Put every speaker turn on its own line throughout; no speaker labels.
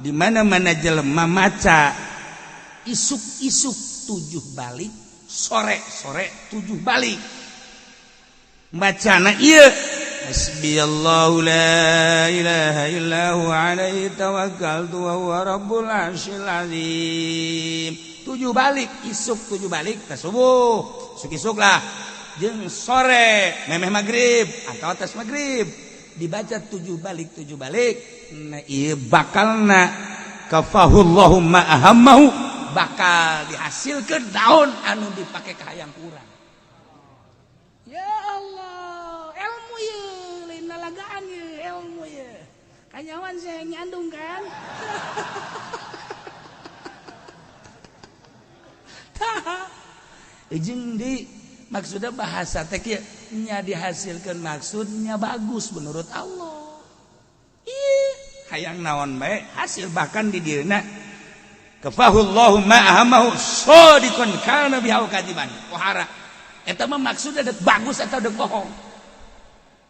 Di mana-mana jelema maca isuk-isuk 7 balik, sore-sore 7 balik. Bacana ieu hasbiyallahu la ilaha illa huwa alaihi tawakkaltu wa huwa rabbul arsyil azim. 7 balik, isuk 7 balik ka subuh, isuk-isuk lah. Jeung sore memeh magrib atau atas magrib dibaca 7 balik 7 balik. Nah ieu bakalna kafahullahu ma ahammahu, bakal dihasilkeun daun anu dipake ka hayang kurang. Ya Allah, ilmu ye, lain lalagaan ye, ilmu ye. Kanyawan saya nyandung kan. Tah. Jeung di maksudnya bahasa teh kieu nya dihasilkeun maksudnya bagus menurut Allah. Ih, hayang naon bae hasil bahkan di dieuna kafahullahu ma ahammahu shadiqan kana bihi kadiban. Pohara. Eta mah maksudnya dek bagus atau dek bohong,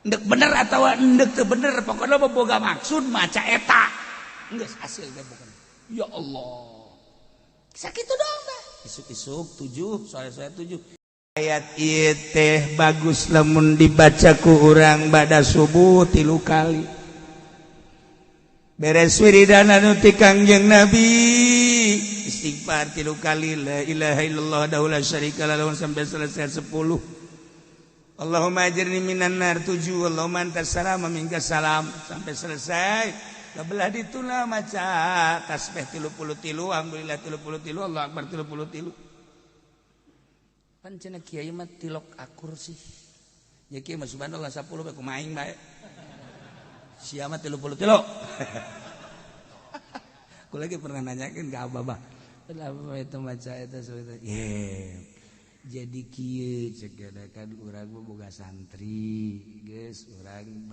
dek bener atau dek teu bener, pokoknya mah boga maksud maca eta geus hasil teh bukan. Ya Allah, sakitu doang teh. Isuk-isuk 7, sore-sore 7. Ayat ieu teh bagus lamun dibaca ku urang bada subuh 3 kali. Beres wiridan anu ti Kangjeng Nabi, istighfar 3 kali, la ilaha illallah wahdahu la syarika lahu sampai selesai 10. Allahumma ajirni minan nar 7, Allahumma antas salam wa minkas salam sampai selesai. Kebelah dituna maca tasbih 33, alhamdulillah 33, Allah akbar 33. Pan cenah kiai mah tilok akur sih. Ya kiai mah subhanallah 10 bae kumaha aing bae. Sia mah 33. Aku lagi pernah nanyakeun ka abah. Kenapa itu maca eta itu? Yeah. Jadi kieu cek kan urang mah boga santri, geus urang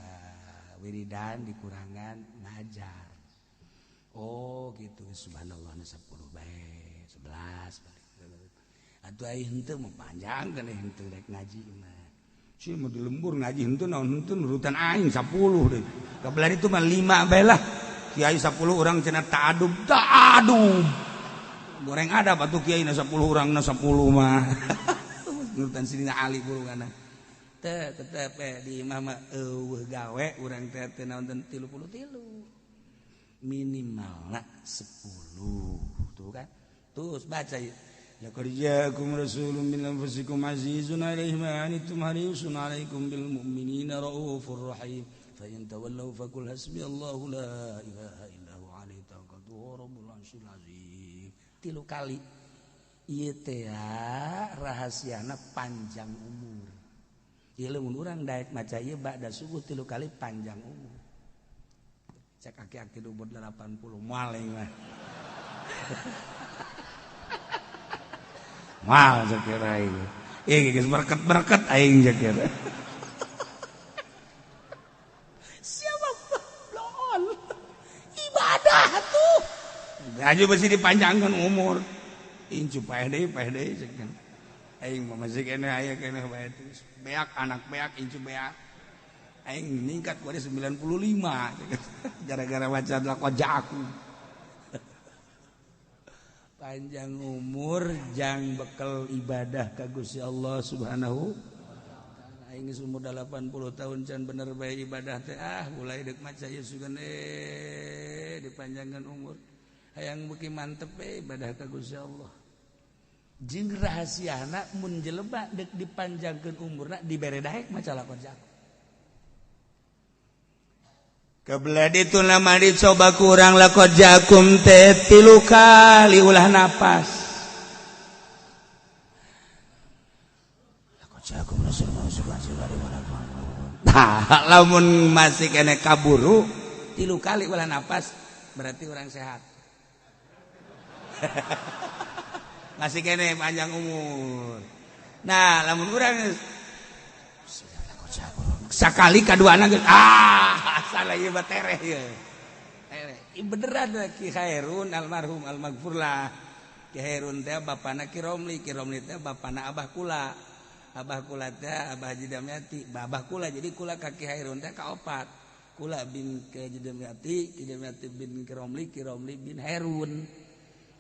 wiridan dikurangan ngajar. Oh gitu, subhanallah 10 bae, 11 balik. Atuh ai henteu mah panjang kan henteu rek ngaji mah. Si mah di lembur ngaji henteu naon henteu nurutan aing 10 deui. Kabelah itu mah 5 bae lah. Kiai 10 orang cenah ta'adub, ta'adub. Goreng ada batu kiai na 10 orang na 10 mah. Nurutan Sidina Ali burungana. Teh tetep di imah mah eueuh gawe urang teh teu naon 33. Minimalna 10. Tuh kan. Terus baca ieu. Laqad ja'akum rasulun min anfusikum azizun 'alaihi ma 'anittum harisun 'alaikum bil mu'minina raufur rahim. Fa in tawallaw faqul hasbiyallahu la ilaha illa huwa 'alaihi tawakkaltu wa rabbul 'arsyil 'azim. 3 kali ieu teh rahasiana panjang umur. Ieu lamun urang daek maca ieu ba'da subuh 3 kali panjang umur. Cek aki-aki umur 80 moal aing mah. Moal sakira ieu. Ieu geus berket-berket aing sakira. Siapa bloon? Ibadah tuh. Gaji pasti dipanjangkan umur. Incu paeh deui ceuk. Aing mah masih keneh aya keneh bae terus. Beak anak beak incu beak. Aing ningkat kuari 95 gara-gara baca laqad ja'akum. Panjang umur jang bekel ibadah ka Gusti Allah Subhanahu wa taala. Aing geus umur 80 tahun can bener bae ibadah teh ah mulai deuk maca ieu sugan dipanjangkan umur. Hayang beuki mantep ibadah ka Gusti Allah. Jeung rahasiana mun jelema deuk dipanjangkeun umurna dibere daek maca lakon jago. Kebelah dituna mah dicoba kurang lakon jakum teh 3 kali ulah napas. Lakon jakum rasulullah sallallahu alaihi wasallam. Tah lamun masih kene kaburu 3 kali ulah napas berarti orang sehat. Masih kene panjang umur. Nah, lamun urang sakali kaduana geus ah salah ieu mah tereh ieu. Tereh. Ieu beneran Ki Khairun almarhum almaghfurlah. Ki Khairun teh bapana Ki Romli, Ki Romli teh bapana Abah kula. Abah kula teh Abah Haji Damyati, Abah kula jadi kula ka Ki Khairun teh kaopat. Kula bin Kidamiati, Kidamiati bin Kiromli, Kiromli bin Herun.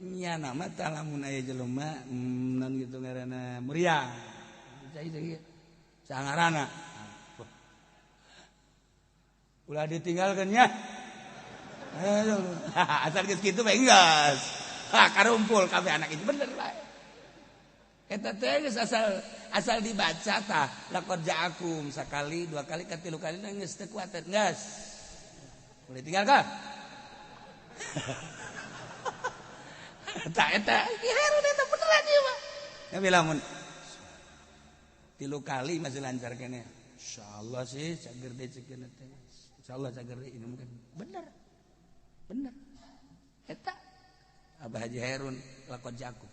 Nya nama tah lamun aya jelema non gitu ngaranna Muria. Cai cai. Sangarana. Ulah ditinggalkeun nya. Asal geus kitu bae geus. Ha karumpul kabeh anak itu bener bae. Eta teh geus asal dibaca tah laqad ja'akum sakali dua kali katilu kali geus teu kuat geus. Boleh tinggal kah? Tah eta Herun eta beneran ieu mah. Tapi lamun tilu kali masih lancar keneh. Insyaallah sih cager deui ceuk teh. Insyaallah cager deui ini mungkin bener. Bener. Eta Abah Haji Herun laqad ja'akum.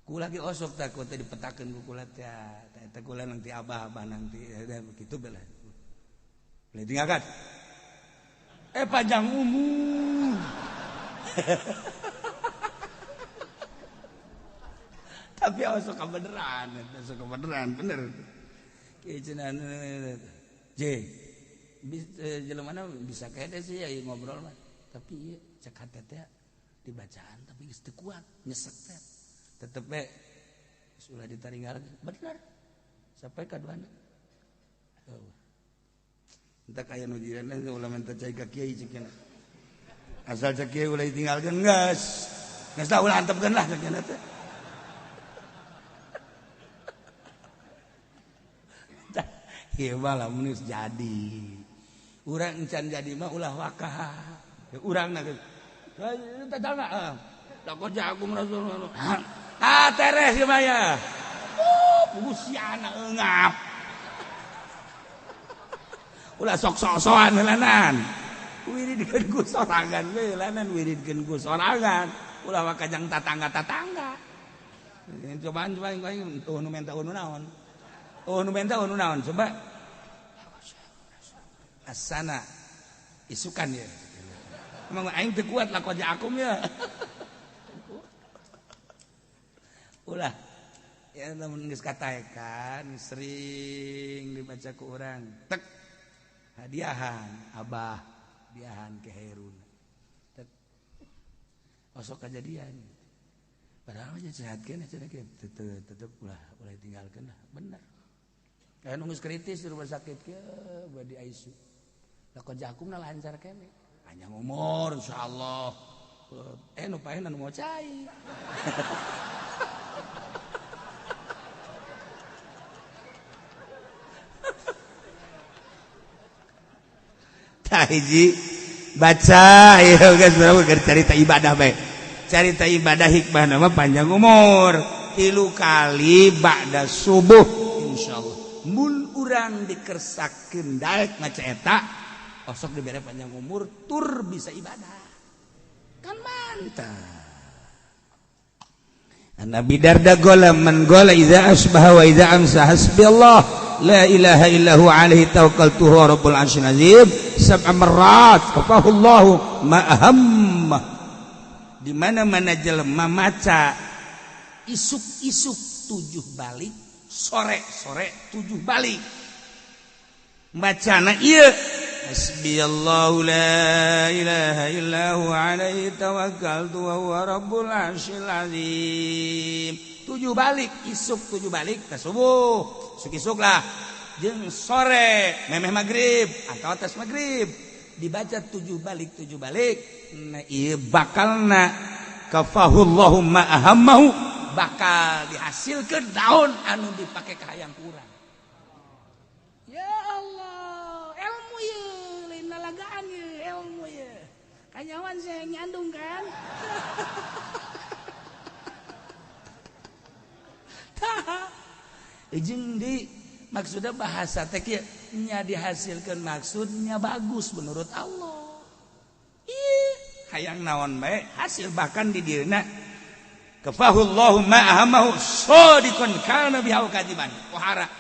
Ku lagi osok takut teh dipetakeun ku kula teh. Eta kula nanti abah-abah nanti begitu bela. Boleh tinggalkan. Panjang umur. Tapi osok kebeneran, osok kebeneran bener. Kieu cenah J. Jelema mana bisa kede sih ya ngobrol mah. Tapi ieu cek hate teh dibacaan tapi geus teu kuat, nyesek teh. Tetep we ulah ditaringgalkeun. Bener. Sampai ka duana. Oh. Entah kaya nu jiran ulah minta cai ka kiai cek cenah. Asal cek kiai ulah ditinggalkeun geus. Geus lah ulah antepkeun lah cek cenah teh. Ieu mah lamun geus jadi. Urang encan jadi mah ulah wakah. Urang na geus. Tatangga. Laqad ja'akum rasulun. Ah teres ieu mah ya. Oh, pugusiana eungap. Ulah sok sok-sokan heulanan. Wiridkeun ku sorangan we heulanan wiridkeun ku sorangan. Ulah wakajang tatangga-tatangga. Cobaan coba aing nu menta nu naon. Oh nu menta nu naon coba. Asana isukan ya. Emang aing teu kuat laqad ja'akum ya. Ulah ya lamun geus kataekan sering dibaca ku urang tek hadiahan abah hadiahan ke Herun tek osok kajadian padahal mah sehat keneh cenah kieu tetep ulah ulah tinggalkeun lah bener aya nu geus kritis di rumah sakit kieu bade di ICU laqad ja'akum na lancar keneh panjang umur insyaallah nu paehna nu mau cai. Hiji baca ieu geus urang keur carita ibadah bae. Carita ibadah hikmah nama panjang umur. 3 kali ba'da subuh insyaallah. Mun urang dikersakeun daek maca eta osok dibere panjang umur tur bisa ibadah. Kan mantap. Nabi Darda gola man gola idza asbaha wa idza amsa hasbiyallah la ilaha illa huwa alaihi tawakkaltu huwa rabbul arsyil azim sab'a marrat kafahullahu ma ahamma. Di mana-mana jelema maca isuk-isuk 7 balik, sore-sore 7 balik. Bacana ieu hasbiyallahu la ilaha illa huwa alaihi tawakkaltu wa huwa rabbul arsyil azim. 7 balik, isuk 7 balik ke subuh, isuk-isuk lah. Jeung sore memeh magrib atau atas magrib dibaca 7 balik 7 balik. Nah ieu bakalna kafahullahu ma ahammahu bakal dihasilkeun daun anu dipake ka hayang ku urang. Ya Allah, ilmu ye, lain lalagaan ye, ilmu ye. Kanyawan saya nyandung kan. Tah. Jeung di maksudnya bahasa teh kieu nya dihasilkeun maksudnya bagus menurut Allah. Ih, hayang naon bae hasil bahkan di dieuna kafahullahu ma ahammahu sadiqan kana bihi kadiban. Wahara.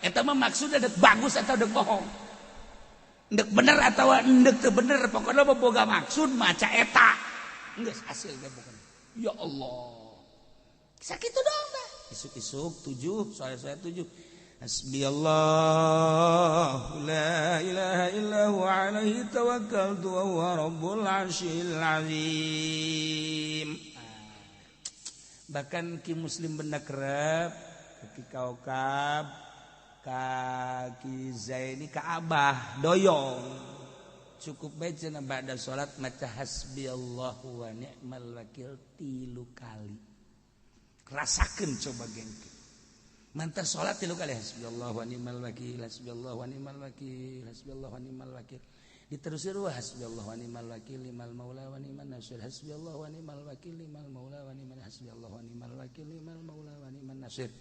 Eta mah maksudnya dek bagus atau dek bohong. Dek bener atau dek teu bener, pokoknya mah boga maksud maca eta. Geus hasil ge pokokna. Ya Allah. Sakitu doang tah. Isuk-isuk 7, sore-sore 7. Hasbiyallahu la ilaha illa huwa alaihi tawakkaltu wa huwa rabbul arsyil azim. Bahkan ki muslim benda kerep ki kaukab ka ki Zaini ka Abah doyong cukup bae cenah ba'da salat maca hasbiyallahu wa ni'mal wakil 3 kali. Rasakeun coba gengke. Mantar salat 3 kali hasbiyallahu wa ni'mal wakil, hasbiyallahu wa ni'mal wakil, hasbiyallahu wa ni'mal wakil. Diterusir wa hasbiyallahu wa ni'mal wakil limal maula wa ni'man nasir, hasbiyallahu wa ni'mal wakil limal maula wa ni'man hasbiyallahu wa ni'mal wakil limal maula wa ni'man nasir.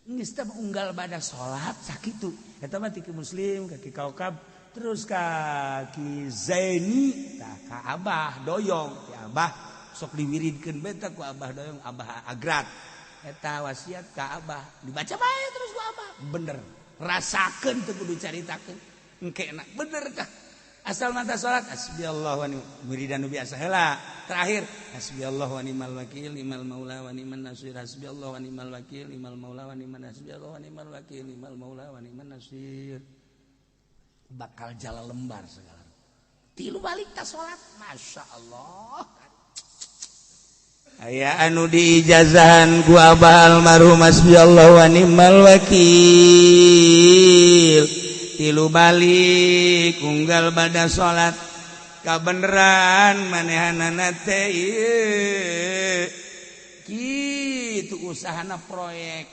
Geus teh unggal bada salat sakitu. Eta mah ti muslim ka ki kaukab terus ka ki Zaini tah ka Abah doyong, ki Abah sok diwiridkeun bae tah ku Abah doyong, Abah agrat. Eta wasiat ka Abah dibaca bae terus ku Abah bener rasakeun teu kudu caritakeun engke enak bener tah asal mata salat hasbiyallahu wa ni'mal wiridan nu biasa heula terakhir hasbiyallahu wa ni'mal wakil ni'mal maula wa ni'man nasir hasbiyallahu wa ni'mal wakil ni'mal maula wa ni'man hasbiyallahu wa ni'mal wakil ni'mal maula wa ni'man nasir bakal jala lembar segala 3 balik ta salat masyaallah. Aya anu diijazahan ku Abah almarhum hasbiyallahu wa ni'mal wakil 3 balik unggal bada salat kabeneran manehanana teh ieu kitu usahana proyek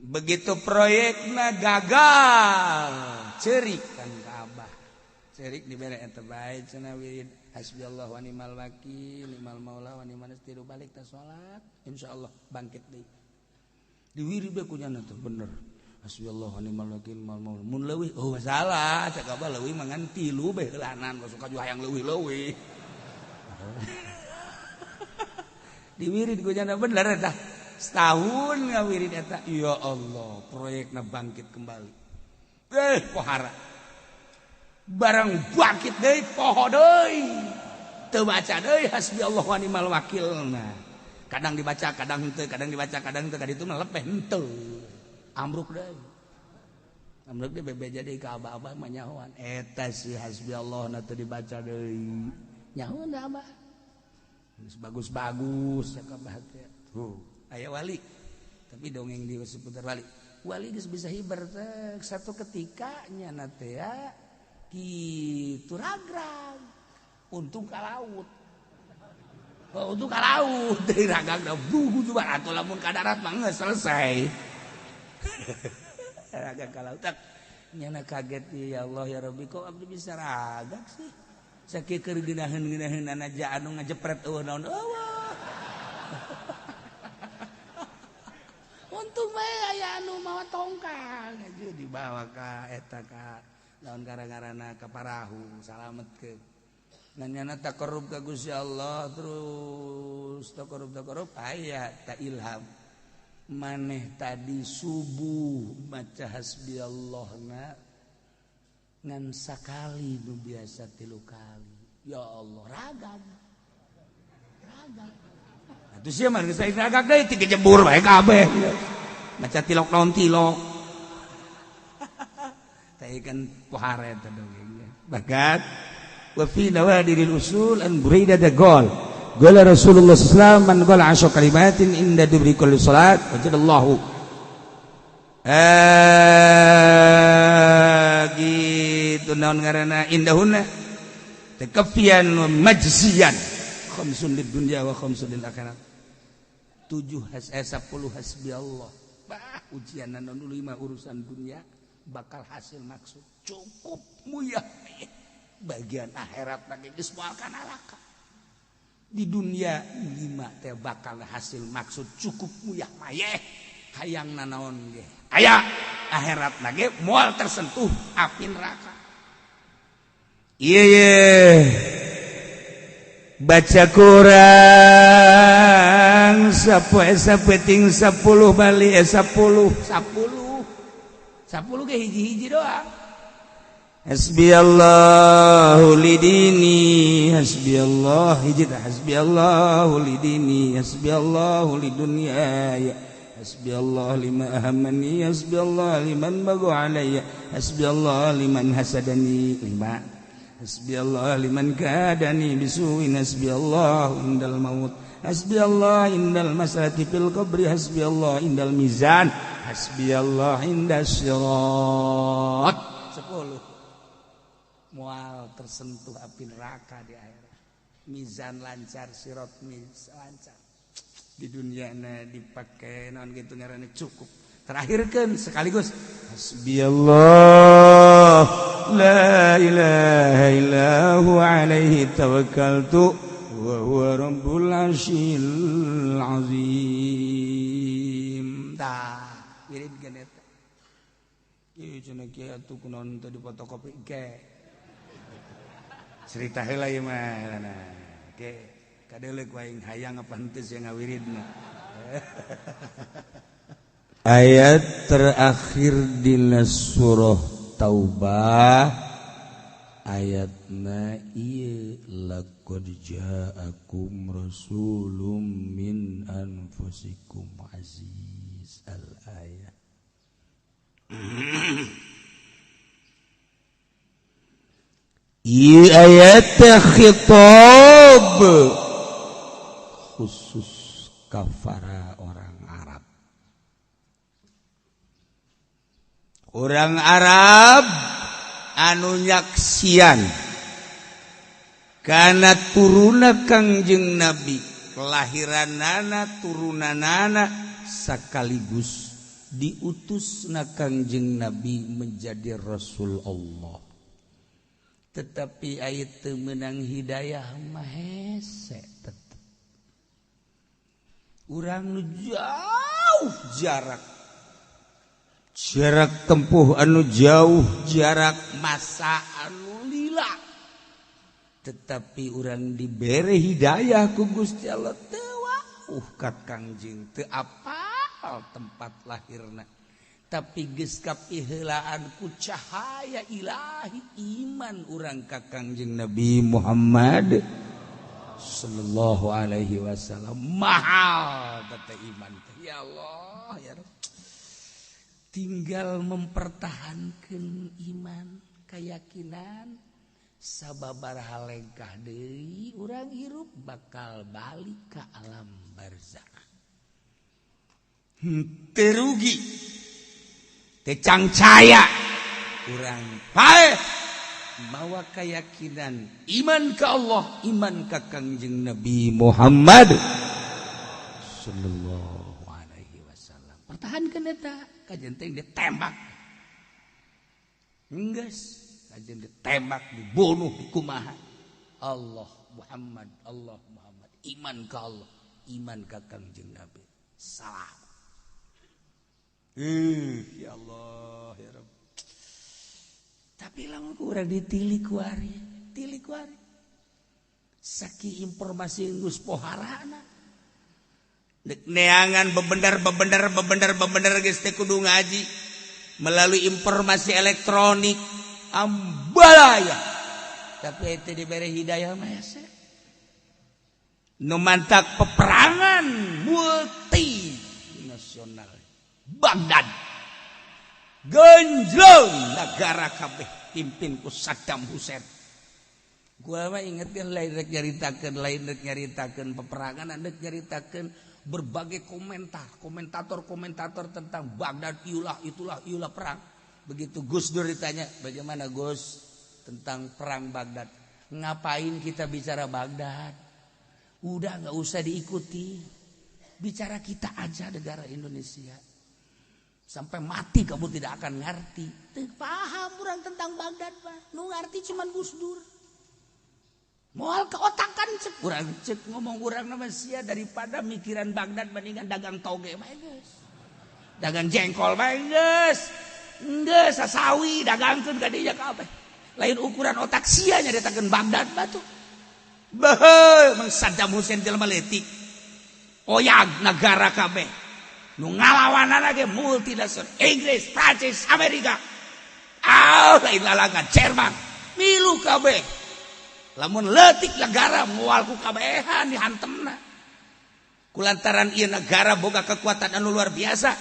begitu proyekna gagal ceurik kan ka Abah ceurik dibere eta bae cenah wirid hasbiyallahu wa ni'mal wakil ni'mal maula wa ni'man nasir balik ta salat insyaallah bangkit deui diwirid bae ku nyana teh bener hasbiyallahu wa ni'mal wakil ni'mal maula mun leuwih oh masalah cek abah leuwih mangan 3 bae heulanan suka juga hayang leuwih-leuwih diwirid ku nyana bener eta setahun ngawirid eta ya Allah proyekna bangkit kembali pohara barang bangkit deui poho deui teu baca deui hasbiyallahu wa ni'mal wakil. Nah kadang dibaca kadang henteu kadang dibaca kadang henteu kaditu mah lepeh henteu ambruk deui ambruk deui bebeja deui ka abah-abah mah nyahoan eta si hasbiyallah na teu dibaca deui nyahoan da abah geus bagus-bagus cak abah teh tuh aya wali tapi dongeng di seputar wali wali geus bisa hiber teh satu ketika nyana teh gitu ragrag untung ka laut oh, untung ka laut deui ragrag da buhu juga atuh lamun ka darat mah geus selesai ragrag ka laut nyana kaget ya Allah ya Rabbi kok abdi bisa ragrag sih sakieu keur geunaheun-geunaheunana ja anu ngajepret eueuh naon eueuh untung bae aya anu mawa tongkang aja dibawa ka eta ka lawan gara-garana ka parahu salametkeun nanyana taqarrub ka Gusti Allah terus taqarrub aya ta ilham maneh tadi subuh maca hasbiyallahna ngan sakali nu biasa 3 kali ya Allah ragam ragam atuh sia mah geus ragam deui ti kejebur bae kabeh maca tilok naon tilok kan pohara eta dongengnya bakat wa fi nawadiril usul an Buraidah da gol gol Rasulullah sallallahu alaihi wasallam man qala 10 kalimatin inda dubri kulli salat wajadallahu gitu naon ngaranna indahunna takafian wa majziyan khamsun lid dunya wa khamsun lil akhirat 7 10 hasbiyallah bah ujian anu 5 urusan dunia bakal hasil maksud cukup muyah bagian akhirat lagi geus moal ka neraka di dunia 5 teh bakal hasil maksud cukup muyah mayeh hayang nanaon ge aya akhirat lagi moal tersentuh api neraka ieu baca kurang sapoe sapeting 10 bali 10 10 10 ge hiji-hiji doang. Hasbiyallahu lidini hasbiyallah hiji tah hasbiyallahu lidini hasbiyallahu lidunyaya Hasbi Allah lima ahamani, hasbi Allah liman bagu alayya, hasbi Allah liman hasadani. Lima. Hasbi Allah liman kadani bisuin, hasbi Allah indal maut, hasbi Allah indal masalati fil qabri, hasbi Allah indal mizan, hasbi Allah indas sirat. 10. Mual tersentuh api neraka di akhirat. Mizan lancar, sirat lancar. Di dunia na dipakai naon gitu ngaranna cukup. Terakhirkan sekaligus hasbiyallah la ilaha illa huwa alaihi tawakkaltu wa huwa rabbul arsyil azim. Tah, wiridkeun eta. Ieu cenah kieu atuh kunaon teu difotokopi ke. Cerita heula ieu mah nah. Ke kadeuleuh ku aing hayang apa henteu sia ngawiridna. Ayat terakhir dina surah Taubah ayatna ieu laqad ja'akum rasulun min anfusikum aziz al ayat. Ieu ayat khitab khusus kafara orang Arab. Orang Arab anu nyaksian kana turuna Kangjeng Nabi, kelahiranana turunanana sekaligus diutusna Kangjeng Nabi menjadi Rasul Allah. Tetapi ayat teu meunang hidayah mah hese tetep. Urang nu jauh jarak, jarak tempuh anu jauh, jarak masa anu lila, tetapi urang dibere hidayah ku Gusti Allah teu wauh ka Kangjeng, teu apal tempat lahirna, tapi geus kapiheulaan ku cahaya ilahi iman urang ka Kangjeng Nabi Muhammad sallallahu alaihi wasallam. Mahal teh iman teh, ya Allah ya Rabb. Tinggal mempertahankan iman, keyakinan, sababaraha lengkah deui urang hirup bakal balik ke alam barzakh. Teu rugi, teu cangcaya urang paeh mawa keyakinan iman ke Allah, iman ka Kangjeng Nabi Muhammad sallallahu alaihi wasallam. Pertahankan eta, kajen teh ditembak. Enggeus, kajen ditembak, dibunuh, dikumaha. Allah Muhammad, Allah Muhammad, iman ka Allah, iman ka Kangjeng Nabi. Salam. Ya Allah, ya Rabb. Tapi lamun kurang ditilik kuari, tilik kuari. Saki informasi geus poharana. Dek neangan bebendar bebendar bebendar bebendar geus teh kudu ngaji melalui informasi elektronik ambalaya. Tapi itu diberi hidayah mah hese. Nu mantak peperangan multi nasional Baghdad. Genjlong negara kabeh pimpin ku Saddam Hussein. Gua mah ingetkeun lain rek nyaritakeun, lain rek nyaritakeun peperangan, rek nyaritakeun berbagai komentar, komentator-komentator tentang Baghdad, iulah itulah iulah perang. Begitu Gus Dur ditanya, bagaimana Gus tentang perang Baghdad? Ngapain kita bicara Baghdad? Udah nggak usah diikuti. Bicara kita aja negara Indonesia. Sampai mati kamu tidak akan ngerti. Teu paham urang tentang Baghdad mah. Nu ngerti cuman Gus Dur. Moal keotakan cek urang cek ngomong urang nama sia daripada mikiran Baghdad mendingan dagang toge bae geus. Dagang jengkol bae geus. Geus sasawi dagangkeun ka dinya kabeh. Lain ukuran otak sia nyaritakeun Baghdad batu. Beuh, mang Saddam Hussein jelema leutik. Oyag negara kabeh. Nu ngalawanana ge multinasional Inggris, Prancis, Amerika. Ah, lain lalangan Jerman. Milu kabeh. Lamun leutik negara moal ku kabehan dihantemna. Kulantaran ieu negara boga kekuatan anu luar biasa,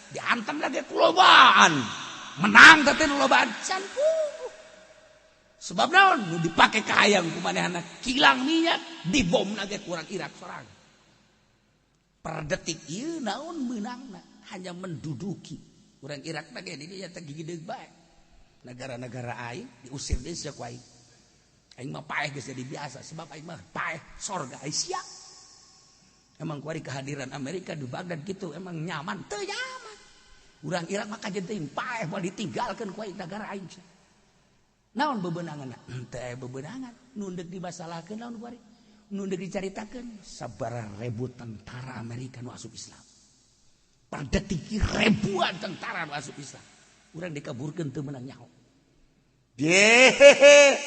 dihantam lagi kulobaan. Menang teh lobaan can puguh. Sebab naon nu dipake kahayang ku manehna kilang minyak dibom lagi kurang Irak sorang. Per detik ieu naon meunangna hanya menduduki. Urang Irak mah ge di dieu teh gigideug bae. Negara-negara aing diusir deui sia ku aing. Aing mah paeh geus jadi biasa sebab aing mah paeh sorga aing sia. Emang kuari kehadiran Amerika di Baghdad gitu emang nyaman teu nyaman. Urang Irak mah kajen teuing paeh moal ditinggalkeun ku aing negara aing. Naon bebenangan? Teu aya bebenangan. Nu deuk dimasalahkeun naon kuari? Nu deuk dicaritakeun sabaraha ribu tentara Amerika nu asup Islam. Per detik ribuan tentara nu asup Islam. Urang dikaburkeun teu meunang nyaho. Yehehe,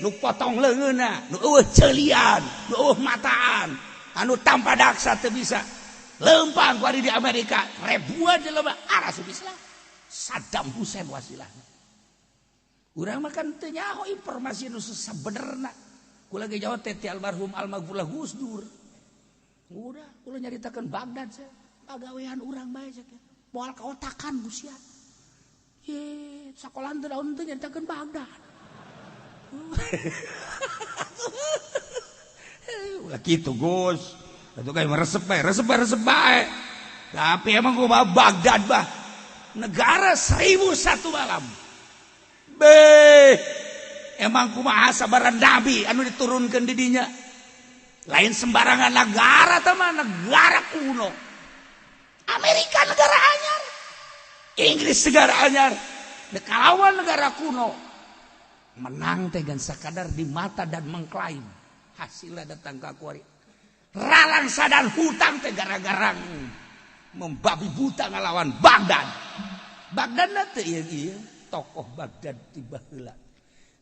nu potong leungeunna, nu eueuh ceulian, nu eueuh mataan, anu tanpa daksa teu bisa. Leumpang kuari di Amerika, ribuan jelema asup Islam. Saddam Hussein wasilahna. Urang mah kan teu nyaho informasi nu sabenerna. Kula ge jauh teh ti almarhum almaghfurlah Gus Dur. Udah, kula nyaritakeun Baghdad sia. Pagawean urang bae sia. Moal kaotakan ku sia. Ye, sakolahan teu daun teu nyaritakeun Baghdad. Ulah kitu Gus. Atuh kayak meresep bae, resep bae, resep bae. Tapi emang gua Baghdad bah. Negara 1001 malam. Beh, emang kumaha sabaran nabi anu diturunkeun di dinya. Lain sembarangan negara teh mah negara kuno. Amerika negara anyar, Inggris negara anyar, kalawan negara kuno. Menang teh gan sakadar di mata dan mengklaim. Hasilnya datang ka kuari. Ralangsa dan hutang teh gara-gara membabi buta ngalawan Baghdad. Baghdad teh ieu tokoh Baghdad ti baheula.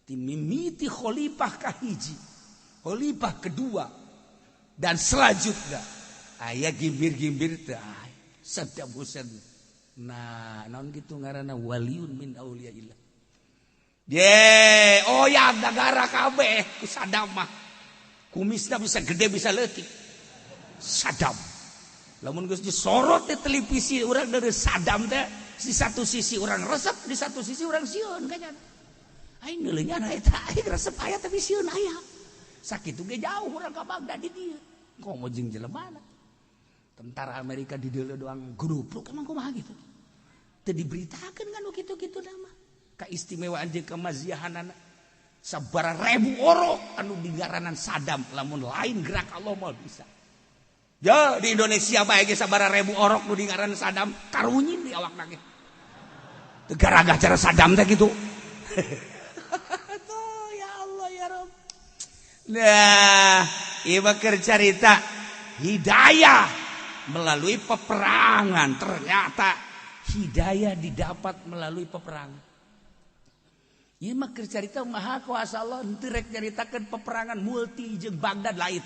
Ti mimiti khalifah kahiji, khalifah kedua dan selanjutnya aya gimbir-gimbir teh Saddam Hussein. Nah, naon kitu ngaranna waliun min auliyaillah. Ye, oh ya negara kabeh ku Saddam mah. Kumisna bisa gede bisa leutik. Saddam. Lamun geus disorot di televisi urang dari Saddam teh di satu sisi orang resep, di satu sisi orang sieun kayaknya. Aing neuleungan eta aing resep aya tapi sieun aya. Sakitu ge jauh urang ka Baghdad di dieu. Komo jeung jelemana. Tentara Amerika di dieu doang grupluk emang kumaha gitu. Teu diberitakeun kan kitu-kitu nama. Kaistimewaan jeung kemaziahanana. Sabaraha ribu orok anu digaranan Saddam lamun lain gerak Allah mah bisa. Ya di Indonesia bae ge sabaraha ribu orok nu dingaranan Saddam karunyin di awakna ge. Teu garagah cara Saddam teh kitu. Tuh ya Allah ya Rabb. Nah, ieu mah keur carita hidayah melalui peperangan. Ternyata hidayah didapat melalui peperangan. Ieu mah keur carita maha kuasa Allah henteu rek nyaritakeun peperangan multi jeung Baghdad lain.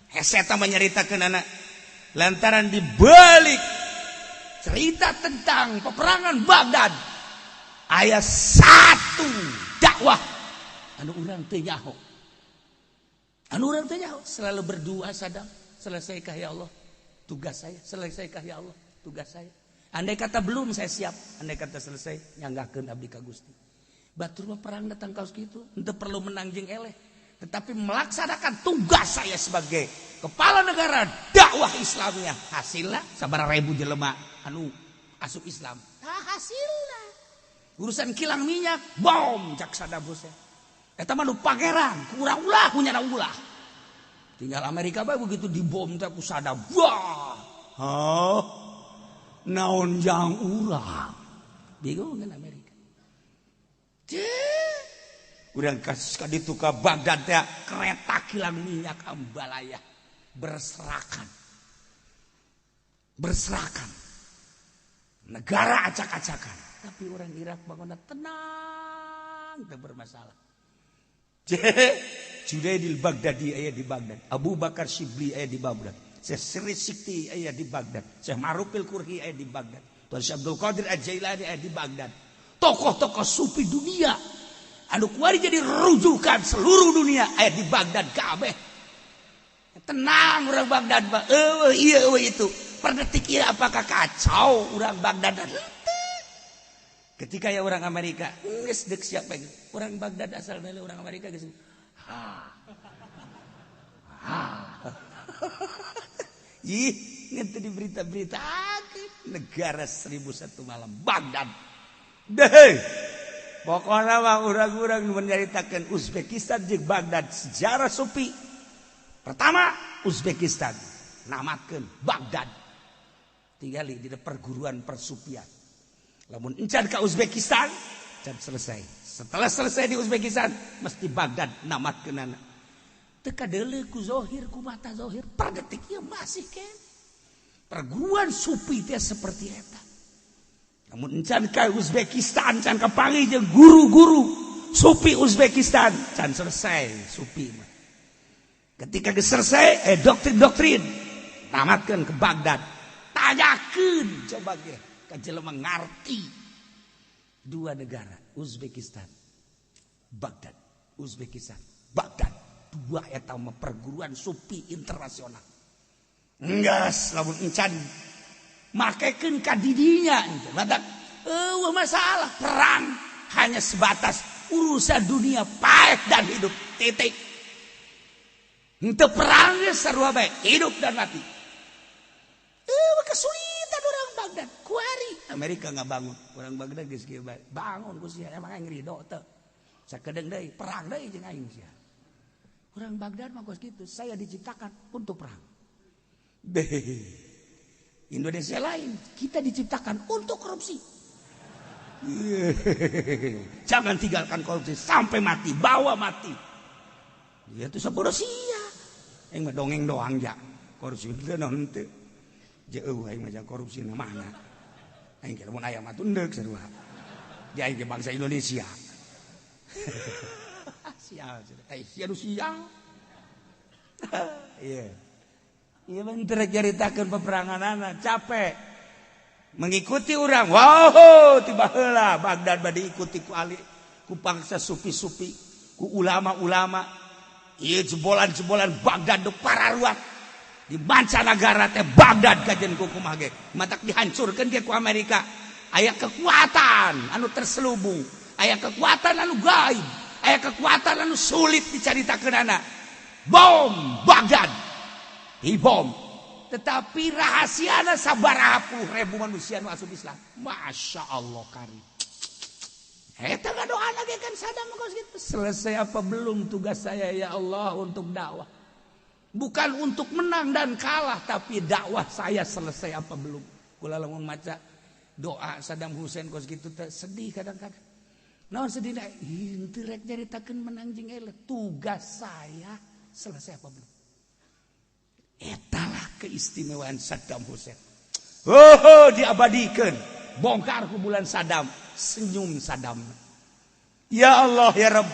Hese mah nyaritakeun anak lantaran dibalik cerita tentang peperangan Baghdad aya satu dakwah anu urang teu nyaho. Anu urang teu nyaho selalu berdoa Saddam, selesaikah ya Allah tugas saya, selesaikah ya Allah tugas saya. Andai kata belum saya siap, andai kata selesai nyanggahkeun abdi ka Gusti. Batur mah perang datang kaos kitu, henteu perlu menang jeung eleh, tetapi melaksanakan tugas saya sebagai kepala negara dakwah Islamnya. Hasilna sabaraha ribu jelema anu asup Islam. Nah, hasilna urusan kilang minyak bom cak Saddam Hussein. Eta mah nu pangeran, kurang ulah punya ulah. Tinggal Amerika bae begitu dibom teh ku Saddam. Wah. Hah? Naon jang urang? Bingung kan Amerika. Urang kasus ka ditu ka Baghdad teh kereta kilang minyak ambalaya berserakan. Berserakan. Negara acak-acakan. Tapi orang Irak bangunna tenang, teu bermasalah. Junaidil Baghdadi aya di Baghdad, Abu Bakar Shibli aya di Baghdad, Syekh Sirri Sikti aya di Baghdad, Syekh Ma'rufil Kurhi aya di Baghdad, Tuan Syekh Abdul Qadir Al-Jailani aya di Baghdad. Tokoh-tokoh sufi dunia anu kuari jadi rujukan seluruh dunia aya di Baghdad kabeh. Tenang orang Baghdad mah. Eueuh ieu, eueuh itu. Per detik ieu apakah kacau orang Baghdad? Ketika ya orang Amerika geus deuk siapa orang Baghdad, asal dari orang Amerika geus ha ha. Ih, ngente di berita-berita negara 1001 malam Baghdad deh. Pokoknya mah urang-urang menyaritakan Uzbekistan jeung Baghdad, sejarah sufi pertama Uzbekistan namatkeun Baghdad, tinggali di perguruan persufian. Lamun encan ke Uzbekistan can selesai. Setelah selesai di Uzbekistan mesti Baghdad namatkeunana. Teu kadeuleu ku zohir, ku mata zohir. Per detik ieu masih ken perguruan sufi teh seperti eta. Namun encan ke Uzbekistan, can kapanggih jeung guru-guru sufi Uzbekistan, can selesai sufi mah. Ketika geus selesai doktrin-doktrin tamatkeun ke Baghdad. Tanyakeun coba ge ka jelema ngarti dua negara, Uzbekistan, Baghdad, Uzbekistan, Baghdad, dua eta mah perguruan sufi internasional. Enggeus, lamun encan makekeun ka didinya badak eueuh masalah perang, hanya sebatas urusan dunia, paeh dan hidup, titik. Henteu perang geus sarua bae, hidup dan mati. Eueuh kesulitan orang Baghdad kuari. Amerika nggak bangun, orang Baghdad geus kieu bae, bangun ku sia, emang aing ridho teu? Sakedeung deui perang deui jeung aing sia. Orang Baghdad mah kos kitu, saya diciptakan untuk perang. Deh. Indonesia lain, kita diciptakan untuk korupsi. Jangan tinggalkan korupsi sampai mati, bawa mati. Dia tuh sabodo sia. Aing mah dongeng doang ja. Korupsi teu naon teu. Jeuh aing mah korupsi na mana. Aing kira mun aya mah tundeuk sarua. Di aing ge bangsa Indonesia. Sial, eh sia nu sial. Iya. Iya bener, nyaritakeun peperangan capek. Mengikuti orang. Wow, tiba heula Baghdad bade diikuti ku ali, ku bangsa sufi-sufi, ku ulama-ulama. Ieu jebolan-jebolan Baghdad nu pararuat. Di mancanagara teh Baghdad kajen ku kumaha ge. Matak dihancurkeun ge ku Amerika. Aya kekuatan anu terselubung, aya kekuatan anu gaib, aya kekuatan anu sulit dicaritakeunana. Bom Baghdad. Dibom. Tetapi rahasiana sabaraha puluh ribu manusia nu asup Islam. Masya Allah kari. Eta ngadoa lagi kan Saddam kos gitu. Selesai apa belum tugas saya, ya Allah, untuk dakwah? Bukan untuk menang dan kalah, tapi dakwah saya selesai apa belum? Kula lamun maca doa Saddam Hussein kos gitu teh sedih kadang-kadang. Naon sedih? Henteu rek nyaritakeun menang jeung eleh. Tugas saya selesai apa belum? Etalah keistimewaan Saddam Hussein. Oh, diabadikan. Bongkar kuburan Saddam, senyum Saddam. Ya Allah ya Rabb.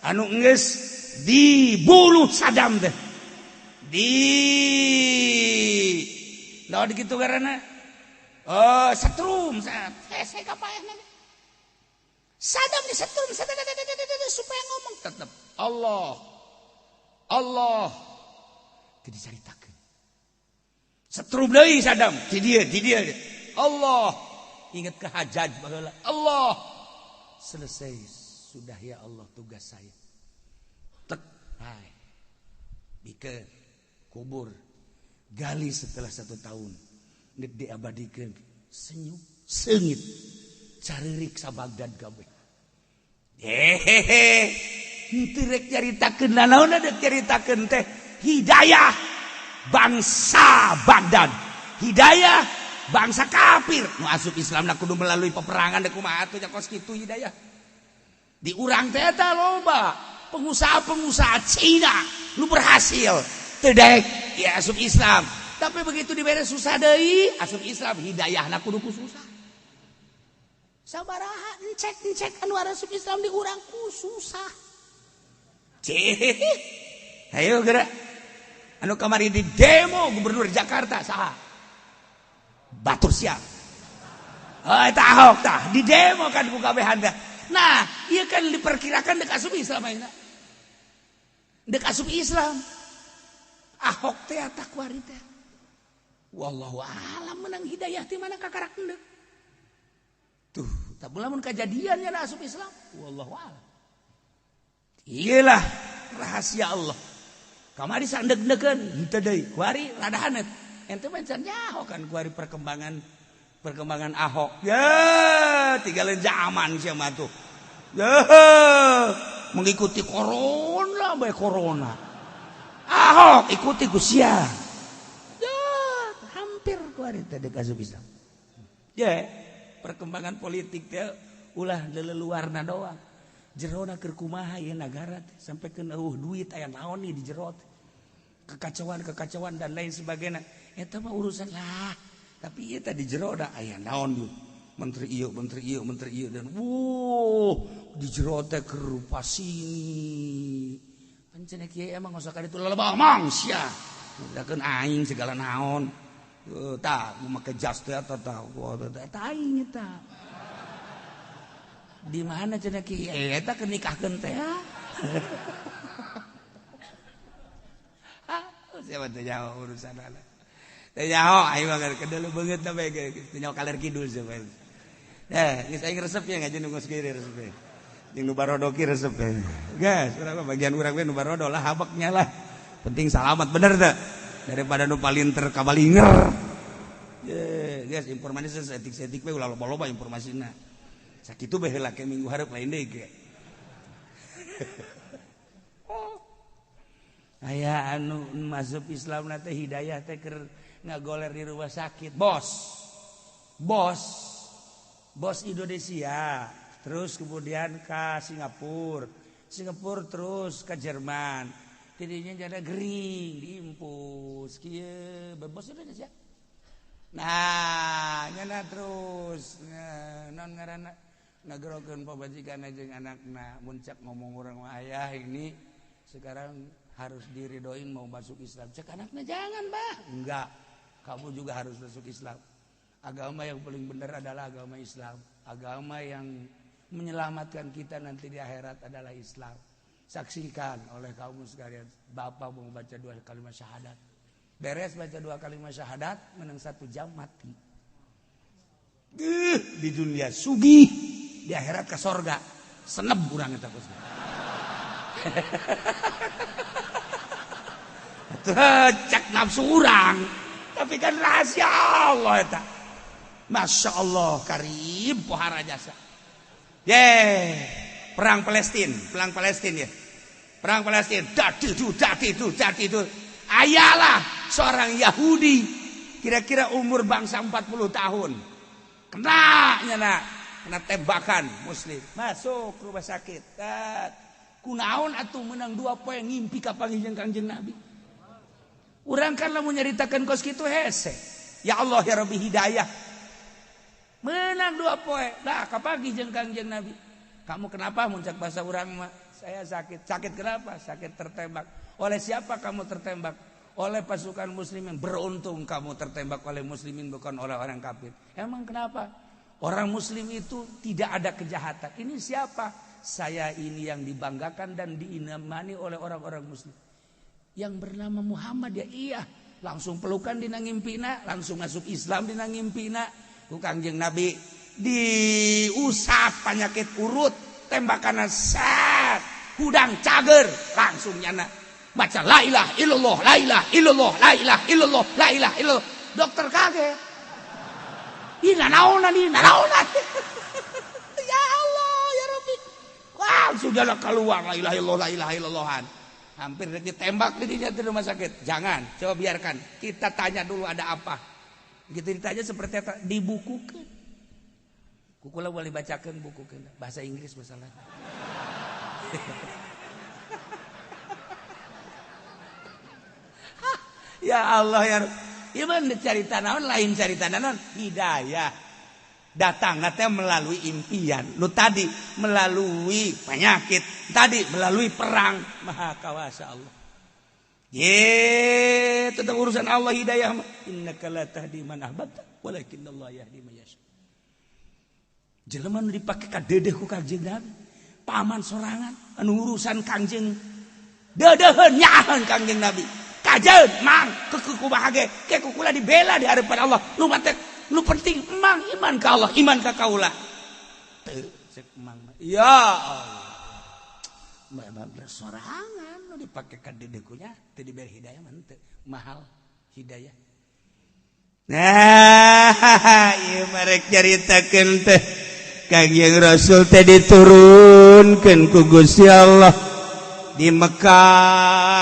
Anu geus dibunuh Saddam teh. Di naon kitu karena oh setrum saya kapaehna. Saddam disetrum supaya ngomong tetap Allah Allah teu dicaritakeun. Setrum deui Saddam di dieu, di dieu Allah, ingat ke Hajjaj baheula, Allah, selesai sudah ya Allah tugas saya. Tek hai bikeun kubur, gali setelah 1 tahun, nek diabadikeun, senyum seungit caririk sa Baghdad kabeh. Hehehe, henteu rek nyaritakeun nanaon, dek nyaritakeun teh hidayah bangsa Baghdad, hidayah bangsa kafir nu asup Islam na kudu melalui peperangan. Dek kumaha atuh nya kos kitu hidayah di urang teh. Eta loba pengusaha-pengusaha Cina nu berhasil teu daek ya asup Islam, tapi begitu dibere susah deui asup Islam. Hidayahna kudu ku susah. Sabaraha encek-encek anu asup Islam di urang ku susah. Cih, ayo gerak. Anu kamari di demo gubernur Jakarta saha? Batur siap. Oh, eta Ahok tah di demo kan ku kabehan. Nah, ieu kan diperkirakan dek asup Islam ayeuna. Dek asup Islam. Ahok teh kuari teh. Wallahu alam menang hidayah ti mana kakarak endek. Tuh, tak lamun kajadian nya asup Islam. Wallahu alam. Iyalah rahasia Allah. Kamari sandeg-degeun henteu deui. Kuari rada haneut. Ente mah can nyaho kan kuari perkembangan Ahok. Ya, tinggalin zaman sia mah tuh. Ya, mengikuti corona bae corona. Ahok ikuti ku sia. Ya, hampir kuari teh deuk asup Islam. Ya, perkembangan politik teh ulah leleluarna doang. Jerona keur kumaha ieu nagara teh sampai keun eueuh duit aya naon nih di jero teh. Kekacauan-kekacauan dan lain sebagainya. Eta mah urusan lah. Tapi ieu teh di jero da aya naon ieu. Menteri ieu, menteri ieu, menteri ieu dan wuh di jero teh keur sini. Pancen kieu emang ngosok ka ditu lelebah mangsia. Udakeun aing segala naon. Tah make jas teh eta tah. Eta aing eta. Di mana cenah kieu eta keur nikahkeun teh. Ah, siapa teh nyaho urusan anak. Teh nyaho aing mah kedelu beungeut na bae teh nyaho kaler kidul siapa. Eh, geus aing resep ya ngaji nu geus kieu resep. Jeung nu barodo ki resep. Geus, urang mah bagian urang we nu barodo lah habeknya lah. Penting salamat bener teh. Daripada nu palinter kabalinger. Ye, geus informasi seetik-seetik we ulah loba-loba informasina. Sakitu bae heula ke minggu hareup lain deui ge. Oh. Aya anu masuk Islam na teh hidayah teh keur ngagoler di rumah sakit. Bos. Bos. Bos Indonesia, terus kemudian ke Singapura. Singapura terus ke Jerman. Tidinya jadi gering diimpus kieu bos Indonesia. Nah, nyana terus non ngaranna ngagerokeun pamajikan jeung anakna muncak ngomong urang ayah ini sekarang harus diridoin mau masuk Islam. Cek anakna jangan, Bah. Enggak. Kamu juga harus masuk Islam. Agama yang paling benar adalah agama Islam. Agama yang menyelamatkan kita nanti di akhirat adalah Islam. Saksikan oleh kaum sekalian, bapak mau baca 2 kalimat syahadat. Beres baca 2 kalimat syahadat, menang 1 jam mati. Di dunia sugih, di akhirat ke sorga. Seneb urang eta kos. Cek nafsu urang, tapi kan rahasia Allah eta. Masya Allah karim pohara jasa. Ye, perang Palestina ya. Perang Palestina, dadi itu. Ayalah seorang Yahudi kira-kira umur bangsa 40 tahun. Kena nyana, kena tembakan muslim. Masuk rumah sakit. Kunaon atuh menang 2 poe ngimpi ka panggih Kangjeng Nabi. Urang kan lamun nyaritakeun kos kitu hese. Ya Allah ya Rabbi hidayah. Menang 2 poe. Dah kapanggih jeung Kangjeng Nabi. Kamu kenapa muncak bahasa urang mah? Saya sakit. Sakit kenapa? Sakit tertembak. Oleh siapa kamu tertembak? Oleh pasukan muslimin. Beruntung kamu tertembak oleh muslimin bukan oleh orang kafir. Emang kenapa? Orang muslim itu tidak ada kejahatan. Ini siapa? Saya ini yang dibanggakan dan diimani oleh orang-orang muslim. Yang bernama Muhammad ya iya. Langsung pelukan dina ngimpina, langsung masuk Islam dina ngimpina. Ku Kangjeng Nabi diusap penyakit urut, tembakan set, hudang cager, langsung nyana baca la ilaha illallah, la ilaha illallah, la ilaha illallah, la ilaha illallah. Dokter kaget. Ih nanaonan, ih nanaonan. Ya Allah, ya Rabbi. Wah, sudahlah keluar la ilaha illallah, la ilaha illallahan. Hampir ditembak di rumah sakit. Jangan, coba biarkan. Kita tanya dulu ada apa. Gitu ditanya seperti apa, dibukukan. Kukula boleh bacakan buku bahasa Inggris masalah. Ya Allah ya. Iman cari naon lain cari naon hidayah. Datang nanti melalui impian. Lu tadi melalui penyakit, tadi melalui perang. Maha kawasa Allah. Ye, tentang urusan Allah hidayah. Innaka la tahdi man ahbabta, walakinnallaha yahdi man yasha. Jelema nu dipake ka dedeh ku Kangjeng Nabi. Paman sorangan anu urusan Kangjeng. Dedeuheun nyaaheun Kangjeng Nabi. Kajeun mang keukeuh kumaha ge ke ku kula dibela di hadapan Allah. Nu matek nu penting mang iman ka Allah, iman ka kaula. Teu cek mang. Ya Allah. Bae sorangan nu dipake ka dedekunya teu diberi hidayah mah teu mahal hidayah. Nah, ieu marek nyaritakeun teh Kangjeng Rasul teh diturunkeun ku Gusti Allah di Mekah.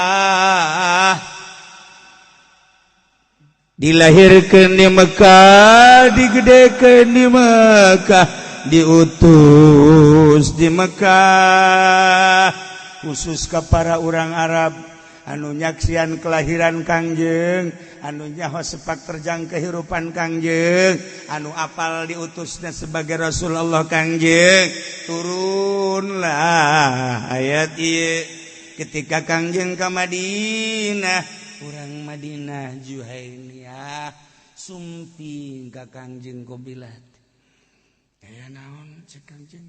Dilahirkan di Mekah, digedekan di Mekah, diutus di Mekah, khusus ke para orang Arab anu nyaksian kelahiran Kangjeng, anu nyaho sepak terjang kehidupan Kangjeng, anu apal diutusnya sebagai Rasulullah Kangjeng. Turunlah ayat ieu ketika Kangjeng ka Madinah. Urang Madinah Juhainiyah sumping ka Kangjeng Qobilat. Aya naon cek Kangjeng?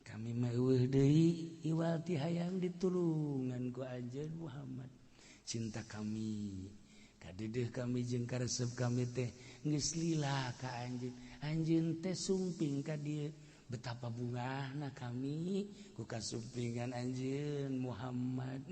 Kami mah eueuh deui iwal ti hayang ditulungan ku anjeun Muhammad. Cinta kami kadedeuh kami jeung karesep kami teh geus lila ka anjeun. Anjeun teh sumping ka dieu. Betapa bungahna kami ku kasumpingan anjeun Muhammad.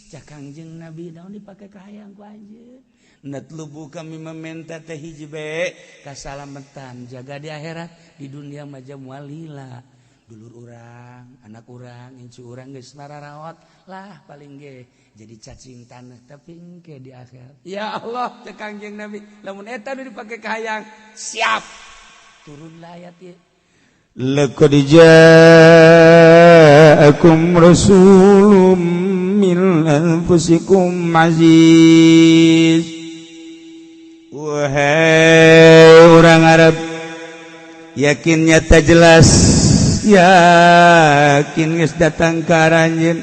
Cak Kangjeng Nabi naon dipake kahayang ku anjeun. Natlubu kami meminta teh hiji be kasalamatan jaga di akhirat, di dunia mah moal lila. Dulur urang, anak urang, incu urang geus mararawat lah paling ge jadi cacing tanah tapi engke di akhirat. Ya Allah cek Kangjeng Nabi lamun eta nu dipake kahayang siap. Turunlah ayat ieu.
Laqad ja'akum rasulun min anfusikum aziz. Wahai orang Arab, yakin nyata jelas, yakin geus datang ka aranjeun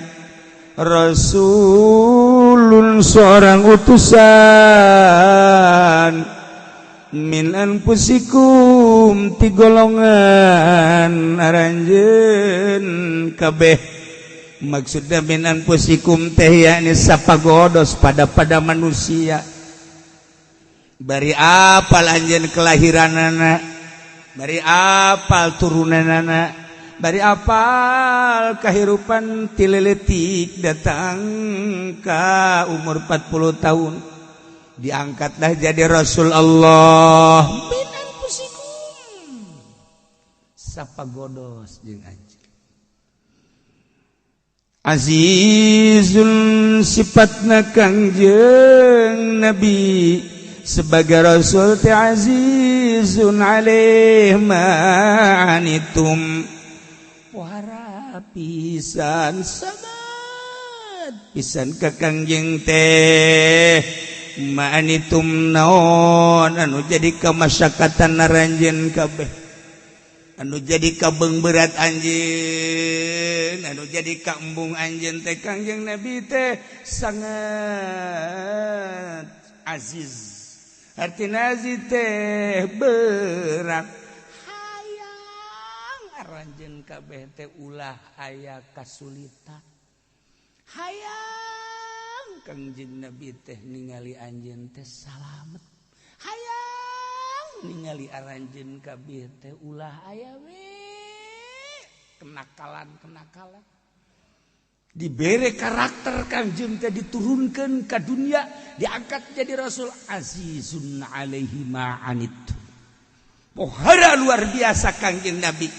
rasulun seorang utusan min anfusikum ti golongan aranjeun kabeh. Maksudna min anfusikum teh yakni sapagodos pada manusia. Bari apal anjeun kelahiranana, bari apal turunanana, bari apal kahirupan ti leletik datang ka umur 40 tahun. Diangkatlah jadi Rasul Allah.
Min anfusikum sapagodos jeung anjeun.
Azizun sifatna Kangjeng Nabi sebagai Rasul teh azizun alaih ma anitum.
Pohara pisan sabat
pisan ka Kangjeng teh ma'anitum naon anu jadi kamasyakatan naranjeun kabeh, anu jadi kabeung berat anjeun, anu jadi kaembung anjeun teh Kangjeng Nabi teh sangat aziz. Artina aziz teh berat.
Hayang aranjeun kabeh teh ulah aya kasulitan. Hayang Kangjeng Nabi teh ningali anjeun teh salamet. Hayang ningali aranjeun kabeh teh ulah aya we kenakalan-kenakalan.
Dibere karakter Kangjeng teh diturunkan ke dunia, diangkat jadi rasul. Azizun alaihi ma'anit. Pohara luar biasa Kangjeng Nabi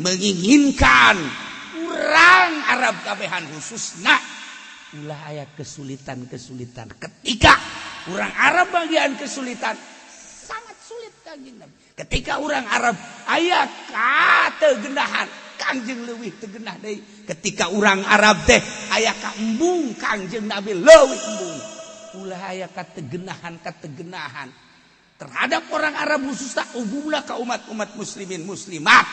menginginkan urang Arab kabehan khususna
ulah aya kesulitan-kesulitan. Ketika orang Arab bagian kesulitan sangat sulit Kangjeng Nabi.
Ketika orang Arab aya kategenahan, Kangjeng leuwih tegenah deui. Ketika orang Arab teh aya kaembung, Kangjeng Nabi leuwih embung.
Ulah aya kategenahan-kategenahan terhadap orang Arab khususna umumna ka umat-umat muslimin muslimat.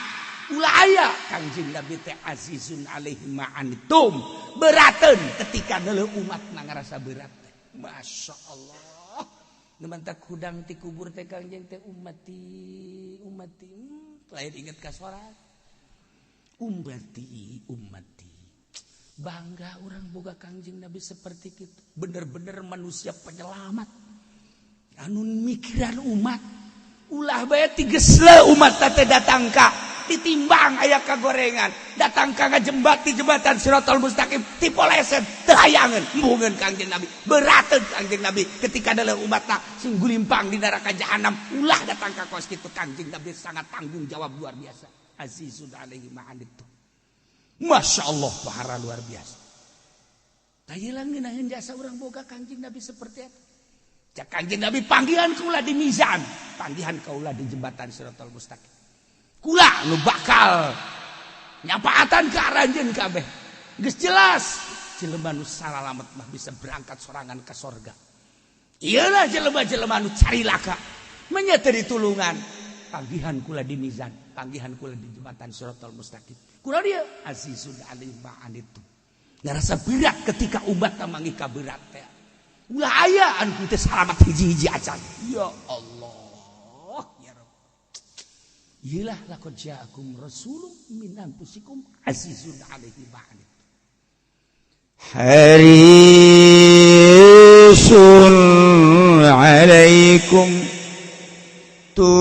Ulah aya Kangjeng Nabi teh azizun alaihi ma'anitum, berateun ketika deuleu umat na ngarasa berat teh. Masya Allah. Nu mantak hudang ti kubur teh Kangjeng teh ummati ummati, lain inget ka salat. Ummati ummati. Bangga orang boga Kangjeng Nabi seperti itu. Bener-bener manusia penyelamat. Anu mikiran umat. Ulah bae tigesle umat teh datang ka ditimbang aya kagorengan, datang ka ngajembat di jembatan Siratal Mustaqim tipoleset teu hayangeun embungeun Kangjeng Nabi. Berateun Kangjeng Nabi ketika dalam umatna sing gulimpang di neraka jahanam, ulah datang ka kos kitu. Kangjeng Nabi sangat tanggung jawab luar biasa. Azizun alaihi ma anittum. Masya Allah pahara luar biasa. Tayelang ngeunaheun jasa urang boga Kangjeng Nabi seperti eta. Cak Kangjeng Nabi panggilan kula di mizan, panggilan kaula di jembatan Siratal Mustaqim. Kula nu bakal nyapaatan ka aranjeun kabeh. Geus jelas jelema nu salalamet mah bisa berangkat sorangan ka sorga. Iyalah jelema-jelema nu carilaka menya teu ditulungan. Panggihan kula di mizan, panggihan kula di jembatan Siratal Mustaqim. Kula dia azizun alaihi ma anittum. Ngarasa berat ketika umat manggih ka berat teh. Ulah aya anu teu salamat hiji-hiji acan. Ya Allah, ya Rabb. Iyalah laqad ja'akum rasulun min anfusikum azizun alaihi ma anittum.
Harisun alaikum tur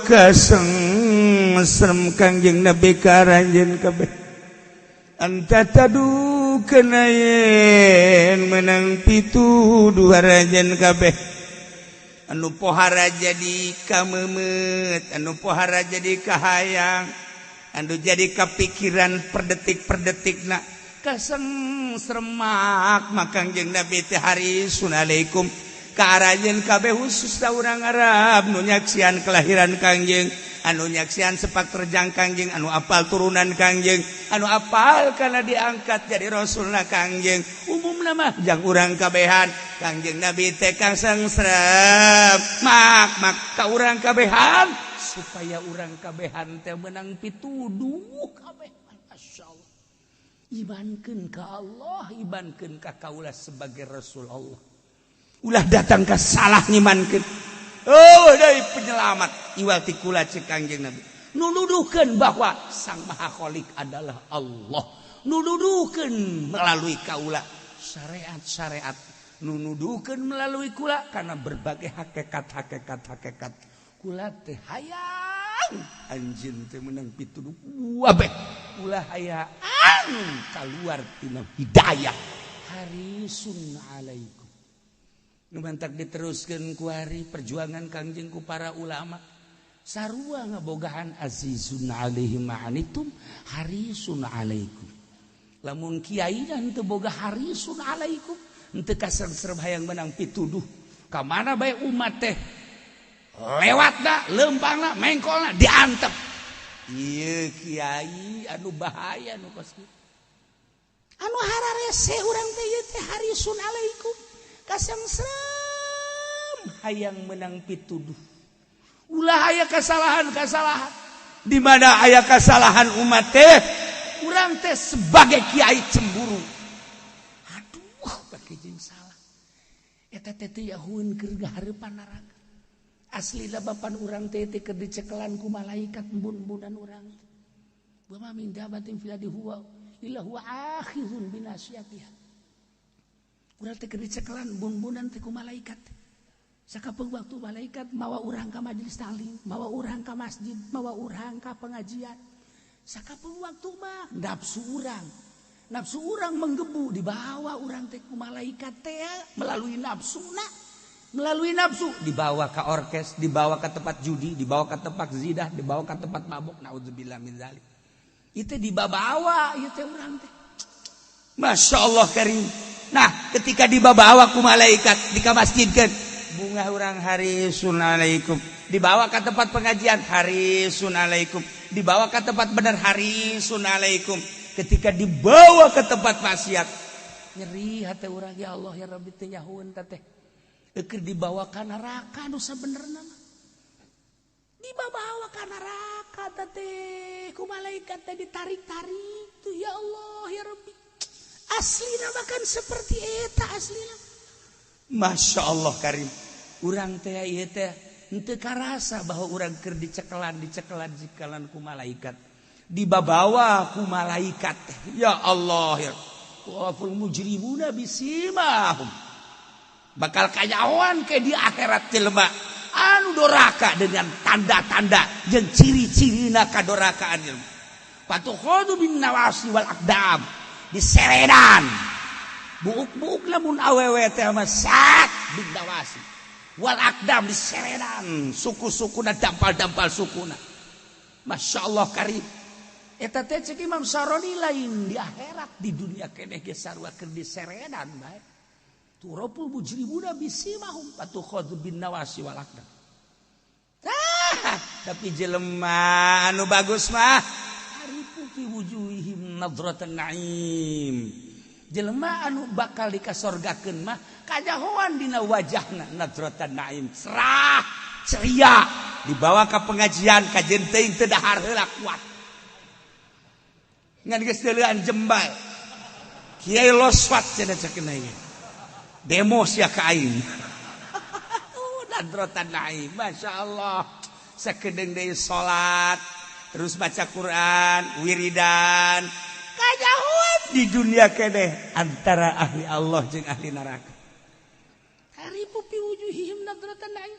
kaseng serem Kangjeng Nabi ka aranjeun kabeh. Anta tadu kenayen menang pituduh aranjeun kabeh. Anu pohara jadi kamemet, anu pohara jadi kahayang, anu jadi kapikiran per detik per detikna kaseng seremak Kangjeng Nabi teh harisun alaikum ka aranjeun kabeh, khusus urang Arab nu nyaksian kelahiran Kangjeng, anu nyaksian sepak terjang Kangjeng, anu apal turunan Kangjeng, anu apal karena diangkat jadi rasulna Kangjeng. Umumna mah jang urang kabehan Kangjeng Nabi teh kasengserem mak mak ka urang kabehan supaya urang kabehan teh menang pituduh kabeh. Masyaallah, imankeun ka Allah, imankeun ka kaula sebagai rasul Allah. Ulah datang ke salah ngimankeun. Oh, dari penyelamat iwal ti kula, cek Kangjeng Nabi, nuduhkeun bahwa Sang Maha Khalik adalah Allah, nuduhkeun melalui kaula syariat-syariat, nuduhkeun melalui kula karena berbagai hakikat hakikat hakikat. Kula teh hayang anjeun teh menang pituduh kabeh, ulah hayang keluar tina hidayah. Harisun alaikum. Nu mantak diteruskeun kuari perjuangan Kangjeng ku para ulama sarua ngabogaan azizun alaihi ma anittum harisun alaikum. Lamun kiai dan teu boga harisun alaikum, henteu kasengserem hayang menang pituduh, ka mana bae umat teh lewatna, leumpangna, mengkolna diantep. Ieu kiai anu bahaya nu kos kitu. Anu hararese urang teh ieu teh harisun alaikum, kasengserem hayang menang pituduh, ulah aya kesalahan-kesalahan. Di mana aya kesalahan umat teh, urang teh sebagai kiai cemburu, aduh pakai jeung salah eta teh teu yahueun keur gahareupan neraka. Aslina bapan urang teh teh keur dicekelan ku malaikat embun-embunan urang teh. Wa ma min dabatin fil ardi huwa illa huwa akhizun binasiyatiha. Urang teh keur dicekelan embun-embunan teh ku malaikat. Sakapeung waktu malaikat mawa urang ka majelis taklim, mawa urang ka masjid, mawa urang ka pengajian. Sakapeung waktu mah nafsu urang. Nafsu urang menggebu, dibawa urang teh ku malaikat teh melalui nafsuna. Melalui nafsu dibawa ke orkes, dibawa ke tempat judi, dibawa ke tempat zina, dibawa ke tempat mabuk. Naudzubillah min zalik. Itu dibawa ieu teh urang teh. Masya Allah karim. Nah, ketika dibawa ku malaikat di masjidkeun, bunga urang harisun alaikum. Dibawa ke tempat pengajian harisun alaikum. Dibawa ke tempat benar harisun alaikum. Ketika dibawa ke tempat maksiat, nyeri hati urang, ya Allah ya Rabbi, teh nyahueun teh. Keur dibawa ka neraka nu sabenerna mah. Dibawa ka neraka teh ku malaikat teh ditarik-tarik tuh, ya Allah ya Rabbi. Aslina bahkan seperti eta aslina. Masya Allah karim. Urang teh ieu teh henteu karasa bahwa urang keur dicekelan dicekelan dicekelan ku malaikat.
Dibabawa ku malaikat. Ya Allah ya. Waful mujrimuna bisimahum. Bakal kanyahoan ke di akhirat jelema anu doraka dengan tanda-tanda jeung ciri-cirina kadorakaan jelema. Patukhadu bin nawasi wal aqdam diseredan. Buuk-buuk lamun awewe teh mah sak bin nawasi wal aqdam diseredan suku-sukuna dampal-dampal sukuna. Masya Allah karim. Eta teh cek Imam Saroni lain di akhirat di dunia keneh ge sarua keur diseredan bae. Turapul mujrimuna bisimahum patukhadhu bin nawasi wal aqdam. Tah, tapi jelema anu bagus mah arifu fi wujuhihim nadratan na'im. Jelema anu bakal dikasorgakeun mah kajahoan dina wajahna nadratan na'im, cerah, ceria, dibawa ka pengajian kajen teuing teu dahar heula kuat. Ngan geus deuleuan jembal. Kiai loswat cenah ceuk ieu. Demo sia ka aing. Nadratan na'im, Masya Allah. Sakedeung deui salat, terus baca Quran, wiridan. Kajahuan di dunia keneh antara ahli Allah jeung ahli neraka. Arifu fi wujuhihim nadratan na'im.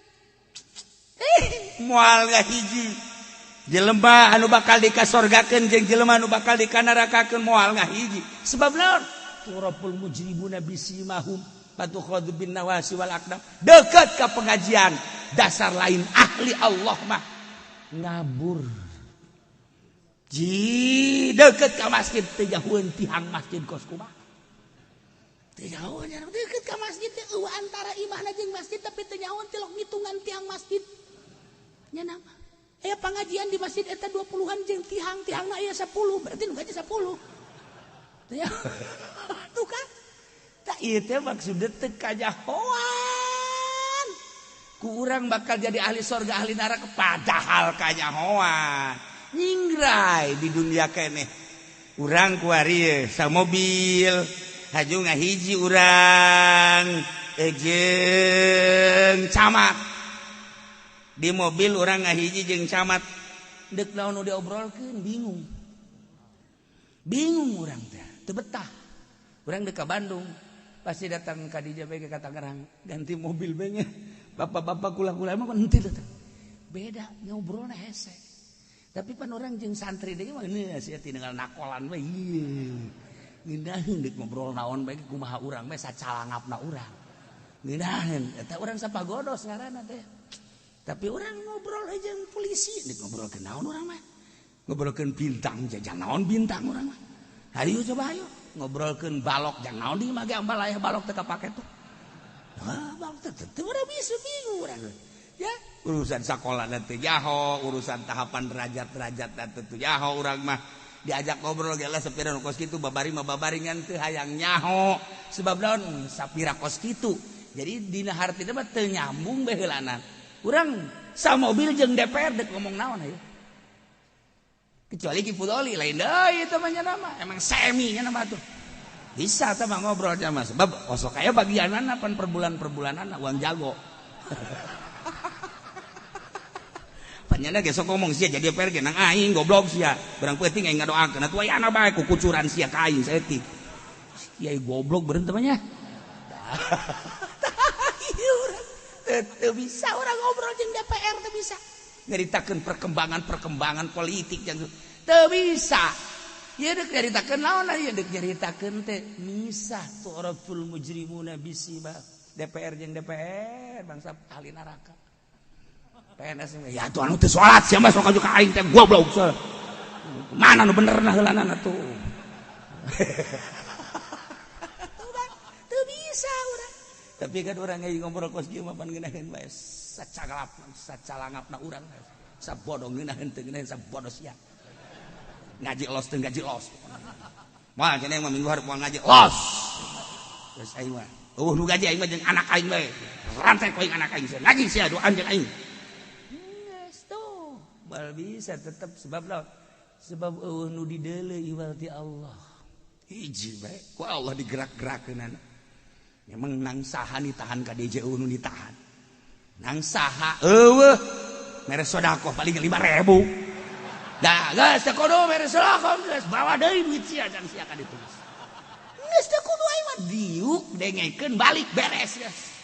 Moal ngahiji. Jelema anu bakal dikasorgakeun jeung jelema anu bakal dikanarakakeun moal ngahiji. Sebab naon? Turapul mujrimuna bisimahum patukhadhu bin nawasi wal aqdam. Deket ka pengajian, dasar lain ahli Allah mah ngabur. Ji deket ka masjid teu jauheun tihang masjid kos kumaha. Teu jauheun deket ka masjid teh eueuh antara imahna jeung masjid tapi teu jauheun tilok ngitungan tiang masjid. Nya nama. Aya pengajian di masjid eta 20-an jeung tihang, tihangna aya 10, berarti nu gaji 10. Teu tuh kan. Tak ieu teh maksudna teu kajahoan. Ku urang bakal jadi ahli sorga ahli neraka padahal kajahoan. Nyingrai di dunia keneh. Urang kuari sa mobil, haju ngahiji urang jeung camat. Di mobil orang ngahiji jeung camat deuk naon nu diobrolkeun bingung. Bingung urang teh, teu betah. Urang deuk ka Bandung, pasti datang ka dieu bae ka Tangerang, ganti mobil bae nya. Bapak-bapak kula-kula mah henteu datang. Beda ngobrolna hese. Tapi pan urang jeung santri deui mah geus sia tinggal nakolan we. Ieu. Ngeunaheun deuk ngobrol naon bae kumaha urang bae sacalangapna urang. Ngeunaheun eta urang sapagodos ngaranna teh. Tapi orang ngobrol aja jeung polisi, nek ngobrol ke naon orang mah. Ngobrolkeun bintang, jang naon bintang orang mah. Hayu coba ayo ngobrolkeun balok jang naon di mah ge ambal aya balok teu kapake tuh. Ah, balok teh teu urang bisa bingung urang. Ya, urusan sakola teu jaho, urusan tahapan derajat-derajat teu jaho urang mah. Diajak ngobrol ge lah sapira nu kos kitu babari mah babari ngan teu hayang nyaho. Sebab naon sapira kos kitu. Jadi dina hartina mah teu nyambung bae heulanan. Urang sa mobil jeung DPR dek ngomong naon ayo. Kecuali Ki Fudoli lain deui eta mah nya nama, emang semi nya nama tuh. Bisa tah mah ngobrol sama sebab osok aya bagianana pan per bulan-per bulanana uang jago. Panyana ge sok ngomong sia jadi DPR ge nang aing goblok sia. Barang peuting aing ngadoakeun atuh aya bae ku kucuran sia ka aing saeutik. Kiai goblok beureun teh mah nya. Teu bisa orang ngobrol jeung DPR teu bisa. Nyaritakeun perkembangan-perkembangan politik yang teu bisa. Ieu deuk nyaritakeun naon ieu deuk nyaritakeun teh misah tu'raful mujrimuna bisima. DPR jeung DPR bangsa ahli neraka. PNS ya tuh anu teu salat sia mah sok ka aing teh goblok. Mana nu benerna heulanana tuh. Teu bisa urang. Tapi kan orang yang ngobrol kos kieu mah pan ngeunaheun bae sacagalap sacalangapna urang sabodo ngeunaheun teu ngeunaheun sabodo sia. Ngaji los teu ngaji los. Moal cenah mah minggu hareup moal ngaji los. Geus aing mah. Eueuh nu gaji aing mah jeung anak aing bae. Rantai ku aing anak aing sia. Ngaji sia doan jeung aing. Geus tuh. Moal bisa tetep sebab lawan. Sebab eueuh nu dideuleu iwal ti Allah. Hiji bae ku Allah digerak-gerakeunana. Memang nang saha ditahan ka DJ nu ditahan. Nang saha eueuh mere sedekah paling 5.000. Dah geus teu kudu mere selakom geus bawa deui duit sia can sia ka ditu. Geus teu kudu aing mah diuk dengekeun balik beres geus.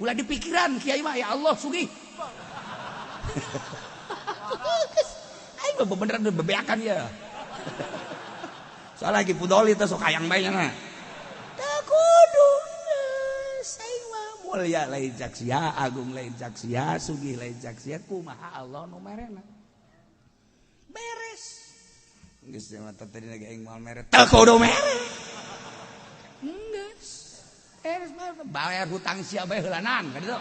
Ulah dipikiran kiai mah ya Allah sugih. Geus aing mah beneran bebeakan ya. Soalnya lagi pudoli teh sok hayang bae nya. Teu kudu geus aing mah mulia lain cak sia, agung lain cak sia, sugih lain cak sia, kumaha Allah nu merena. Beres. Geus mah tadi lagi aing moal mere. Teu kudu mere. Geus. Beres mah bayar hutang sia bae heulanan ka ditu.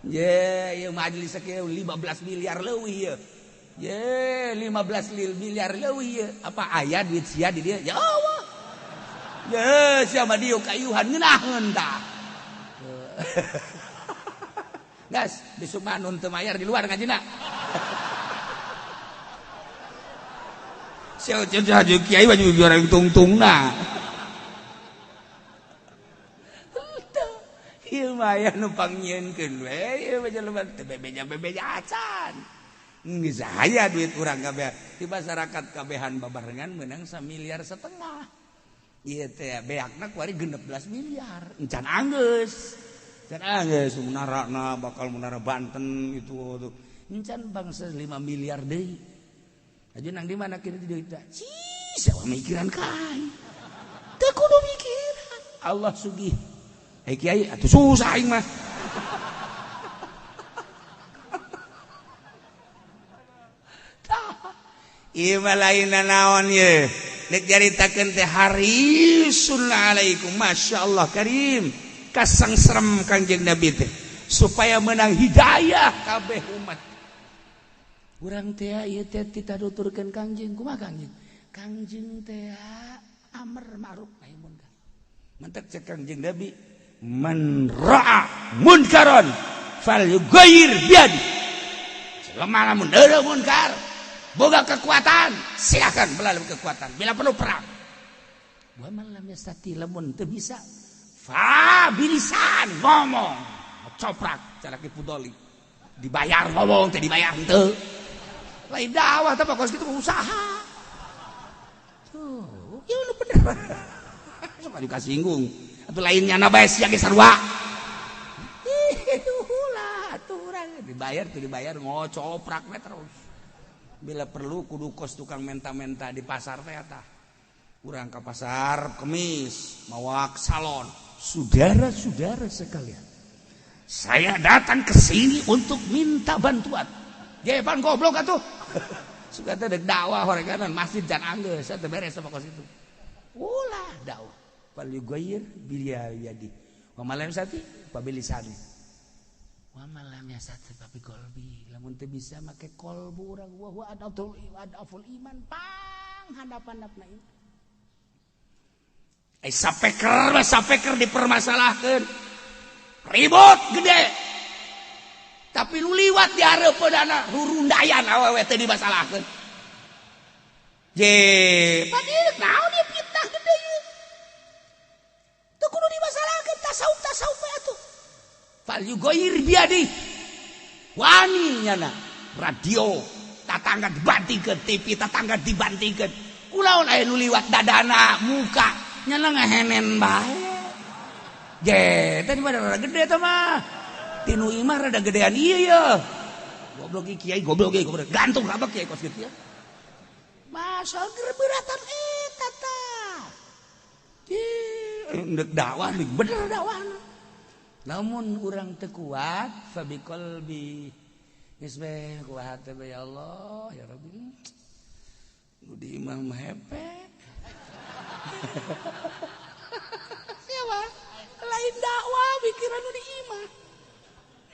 Ye, ieu majelis sakieu 15 miliar leuwih ieu. Ye, 15 miliar leuwih ieu. Apa aya duit sia di dieu? Ya Allah. Ye, sia mah dieu kayuhan ngeunaheun tah. Gas, besok mah nun teu mayar di luar ngajina. Sia cenah kiai baju juara tungtungna. Ieu mah aya nu pangnyieunkeun we, ieu mah jelema teu bebeja-bebeja acan. Geus aya duit urang kabeh di masyarakat kabehan babarengan meunang 1,5 miliar. Ieu teh beakna kuari 16 miliar. Encan anggeus. Encan anggeus munarana bakal munara Banten itu tuh. Encan bangsa 5 miliar deui. Aja nang di mana kira duit teh? Cih, sawa mikiran kai. Teu kudu mikiran. Allah sugih. Eh kiai atuh susah aing mah. Tah, ieu mah lain naon ye. Nek caritakeun teh harisun alaikum masyaallah karim. Kasangserem Kangjeng Nabi teh supaya menang hidayah kabeh umat. Urang teh ieu teh titah nuturkeun Kangjeng kumaha Kangjeng? Kangjeng teh amar ma'ruf nahi munkar. Mantak cek Kangjeng Nabi man ra'a munkaran falyughayyir biyadi. Selama lamun deureuh munkar boga kekuatan silakan melalui kekuatan bila perlu perang. Wa man lam yastati lamun teu bisa fa bilisan ngomong coprak cara ki pudoli dibayar ngomong teh dibayar henteu. Lain dakwah teh pokos kitu usaha. Tuh, ieu nu bener. Sok aju kasinggung. Atuh lainnya na bae sia ge sarua. Ih, ulah atuh urang dibayar tuh dibayar ngocoprak we terus. Bila perlu kudu kos tukang menta-menta di pasar teh eta. Urang ka pasar Kemis mawak salon. Saudara-saudara sekalian, saya datang ke sini untuk minta bantuan. Jepan goblok atuh. Suka teh dek dakwah horeganan masjid jan anggeus teh beres sama kos itu. Ulah dakwah. Falyughayyir biyadi. Wa ma lam yastati fa bilisani. Wa ma lam yastati fa biqalbi. Lamun teu bisa make qalbu urang wa huwa adaful iman pang handap-handapna iman. Ai sapeker sapeker dipermasalahkeun. Ribut gede. Tapi lu liwat di hareupeunana rurundayan awewe teh dimasalahkeun. Je, padahal naon ieu fitnah gede ieu. Teu kudu dimasalahkeun tasawuf-tasawuf we atuh. Fal yughayyir biyadi. Wani nyana radio tatangga dibantingkeun, TV tatangga dibantingkeun. Kulaon aya nu liwat dadana muka nyana ngahenen bae. Je, teh mah rada gede teh mah. Tinu imah rada gedean ieu ye. Goblok ieu kiai, goblok ieu goblok. Gantung kabeh kiai kos kitu ya. Masa beratan eta tah. Ih, dakwah bener dakwahna. Lamun urang teu kuat fa biqalbi. Geus we kuat teh ya Allah, ya Rabbi. Nu di imah mah hepe. Siapa? Lain dakwah pikiran nu di imah.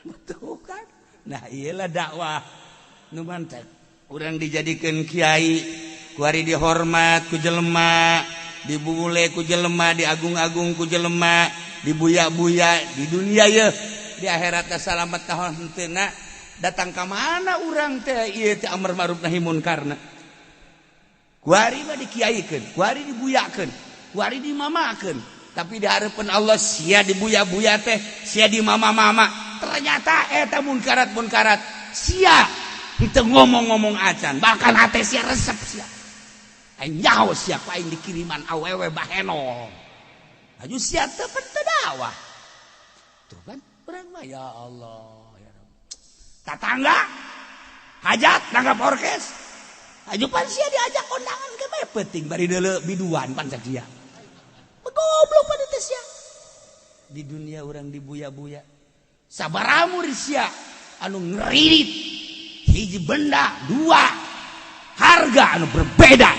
Betul kan? Nah, iyalah dakwah nu mantep. Urang dijadikeun kiai, kuari dihormat ku jelema, dibule ku jelema, diagung-agung ku jelema, dibuya-buya di dunia ye, di akhirat teh salamet tahun henteuna. Datang ka mana urang teh ieu teh amar ma'ruf nahi munkarna. Kuari mah dikiaikeun, kuari dibuyakeun, kuari dimamakeun. Tapi di hareupeun Allah sia dibuya-buya teh, sia dimama-mama. Ternyata eta munkarat-munkarat sia Henteu ngomong-ngomong acan, bahkan hate sia resep sia. Aing nyaho sia ku aing dikiriman awewe baheno. Aju sia teu teu dakwah. Tuh kan urang mah ya Allah ya Rabb. Tatangga hajat nanggap orkes. Aju pan sia diajak kondangan ke bae penting bari deuleu biduan pan sia. Goblok pan teh sia. Di dunia urang dibuya-buya. Sabaramur sia anu ngeririt hiji benda dua harga anu berbeda.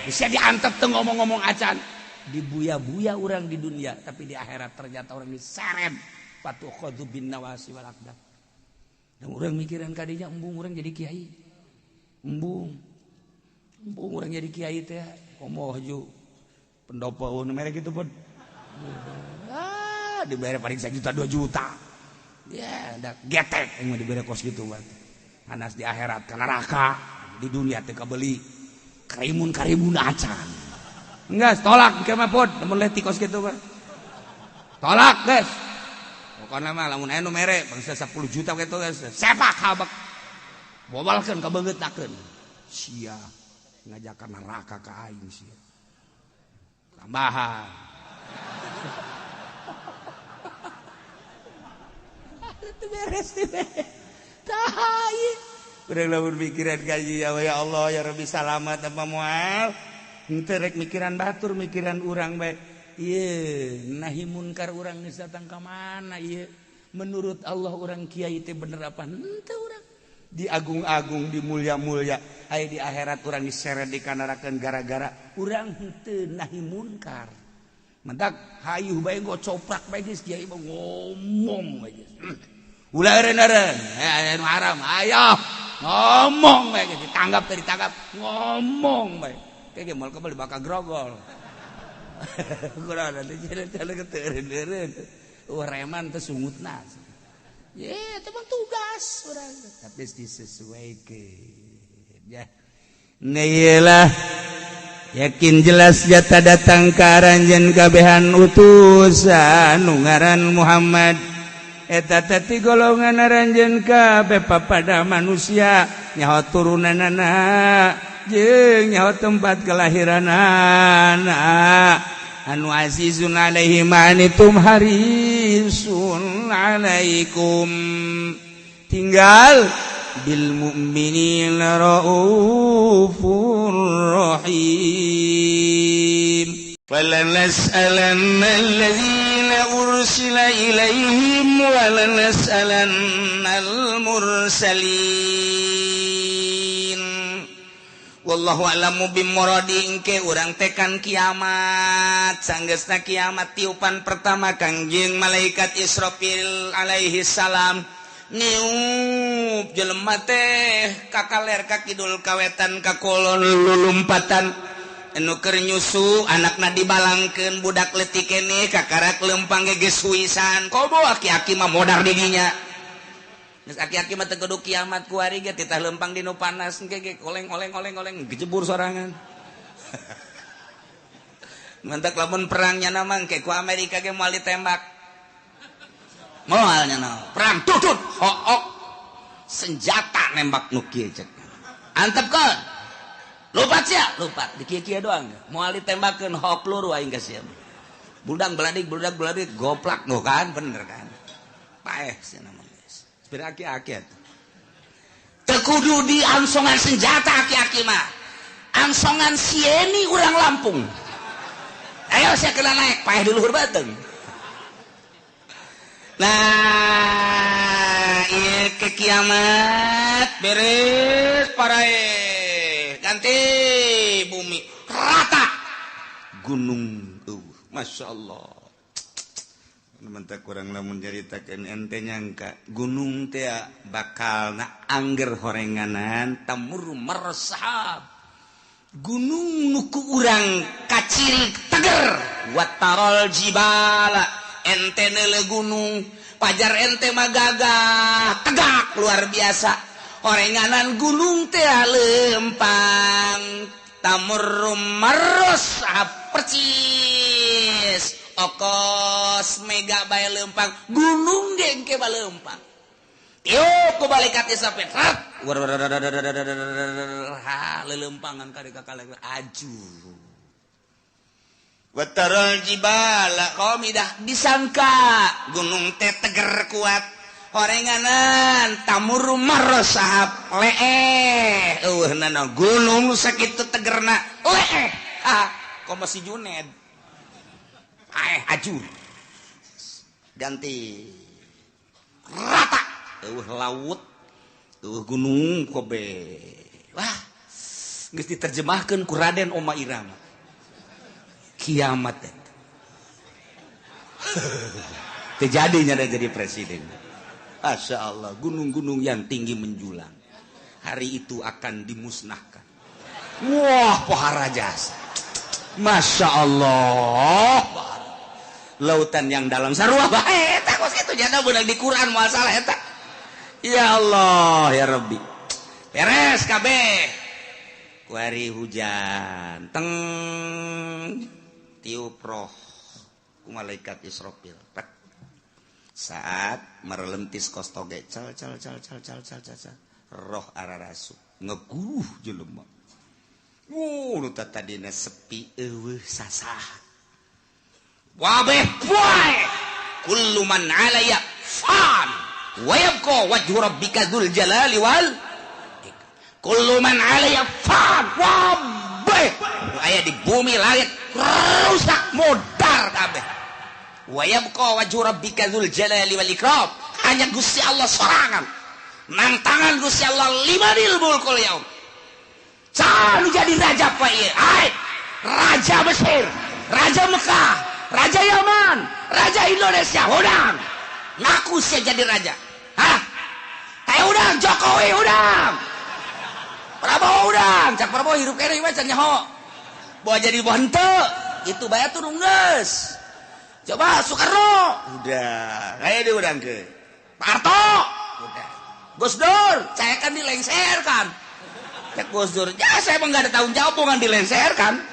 Bisa diantep teu ngomong-ngomong acan. Dibuya-buya urang di dunia, tapi di akhirat ternyata orang diseret patukhadzu bin nawasi wal aqdam. Dan urang mikiran kadinya embung urang jadi kiai. Embung. Embung urang jadi kiai teh komo haju pendopo nu mere kitu pun. Ah, dibayar paling 1 juta 2 juta. Ya, da getek yang dibere kos gitu mah. Anas di akhirat ke neraka, di dunia teu kabeli karimun-karimun acan. Enggak, tolak ke mah pod, lamun leutik kos kitu mah. Tolak, guys. Pokona mah lamun aya nu mere bangsa 10 juta kitu guys. Sepak habek. Bobalkeun ka beungeutakeun. Sia ngajakan neraka ka aing sia. Tambahan. Itu beres teh. Tah ieu. Urang lamun mikiran gaji ya Allah ya Rabbi salamat apa moal. Henteu rek mikiran batur mikiran urang bae. Ieu nahi munkar urang geus datang ka mana ieu? Menurut Allah urang kiai teh bener apa henteu urang? Diagung-agung, dimulia-mulia, aya di akhirat urang diseret dikanarakeun gara-gara urang henteu nahi munkar. Mentak hayuh bae gocoprak bae geus kiai mah ngomong bae geus. Ulah eureun-eureun, aya nu haram, ayo ngomong bae geus ditanggap teh ditangkap, ngomong bae. Kayak moal kebeli bakal grogol. Kurang nanti jalan-jalan ke eureun-eureun. Reman teh sungutna. Ye, itu mah tugas urang. Tapi disesuaikan ya.
Nyelah yakin jelas jata datang ka aranjeun kabehan utusan nu ngaran Muhammad. Eta teh ti golongan aranjeun kabeh papada manusia nyaho turunanana jeung nyaho tempat kelahiranana. Anu azizun alaihi ma anitum harisun alaikum. Tinggal bil mu'minina raufur rahim. Falanas'alanna allazina ursila ilaihim wa lanas'alannal mursalin. Wallahu a'lamu bimuradi engke urang tekan kiamat sanggeusna kiamat tiupan pertama Kangjeng malaikat Israfil alaihi salam niup jelema teh kakaler ka kidul kawetan ka kolon lulumpatan anu keur nyusu anakna dibalangkeun budak leutik keneh kakarak lempang ge geus huisan komo aki-aki mah modar didinya. Geus aki-aki mah teu kudu kiamat kuari ge titah lempang dinu panas engke ge oleng-oleng-oleng-oleng gejebur sorangan. Mantak lamun perangnya mah engke ku Amerika ge moal ditembak. Moal nya naon? Perang tutut hook senjata nembak nu kieu cek. Antepkeun. Lupat sia, lupat di kieu-kieu doang. Moal ditembakeun hook peluru aing ka sia. Buldang beladik goplak nu kan bener kan. Paeh sia mah. Aki-aki teu kudu di angsongan senjata aki-aki mah angsongan sieni urang Lampung ayo sia kena naik paeh di luhur beuteung. Nah ieu ke kiamat beres parae ganti bumi rata gunung Masya Allah. Mentak kurang lamun nyaritakeun ente nyangka gunung teh bakal na angger horenganan tamur mersahab gunung nu ku urang kacirik teger watarol jibala ente neuleuh gunung pajar ente mah gagah tegak luar biasa horenganan gunung teh lempang tamur mersahab percis okos mega bae lempang gunung ge engke balempang Tiup ku malaikat Israfil. Lelempangan ka kaleng aju. Wataral jibala qamidah disangka gunung teh teger kuat. Horenganan tamuru marra sahab leeh eueuhnana gunung sakitu tegerna leeh. Ah, komo si Juned. Aeh ajur. Ganti rata eueuh laut eueuh gunung kobe. Wah, geus diterjemahkeun ku Raden Oma Irama. Kiamat eta. Terjadinya ada jadi presiden. Masya Allah, gunung-gunung yang tinggi menjulang hari itu akan dimusnahkan. Wah, pohara jasa. Masya Allah, lautan yang dalam sarua bae eta kos kitu jana beunang di Quran moal salah eta. Ya Allah, ya Rabbi. Beres kabeh. Kuari hujan teng tiup roh ku malaikat Israfil. Pek. Saat merelentis kos toge cal cal cal cal cal cal cal roh ararasu ngeguh jelema. Wuh, nu tadina sepi eueuh sasah. Wabeh poe kullu man 'alaya fan wa yabqa wajhu rabbika dzul jalali wal kullu man 'alaya fan. Wabeh aya di bumi langit rusak modar kabeh. Wa yabqa wajhu rabbika dzul jalali wal ikram. Hanya Gusti Allah sorangan. Nang tangan Gusti Allah limanil mulkul yaum. Sanu jadi raja pak ieu. Hai, raja Mesir, raja Mekah, raja Yaman, raja Indonesia. Udang ngaku sia jadi raja. Hah? Teh udang Jokowi udang. Prabowo udang, cak Prabowo hirup kene mah can nyaho. Bawa jadi bawa henteu, itu bae turun geus. Coba Soekarno, udah, kayak diundang ke Pak Harto, udah. Gus Dur, saya kan dilengserkan. Cek Gus Dur, ya saya emang nggak ada tanggung jawab, bukan dilengserkan.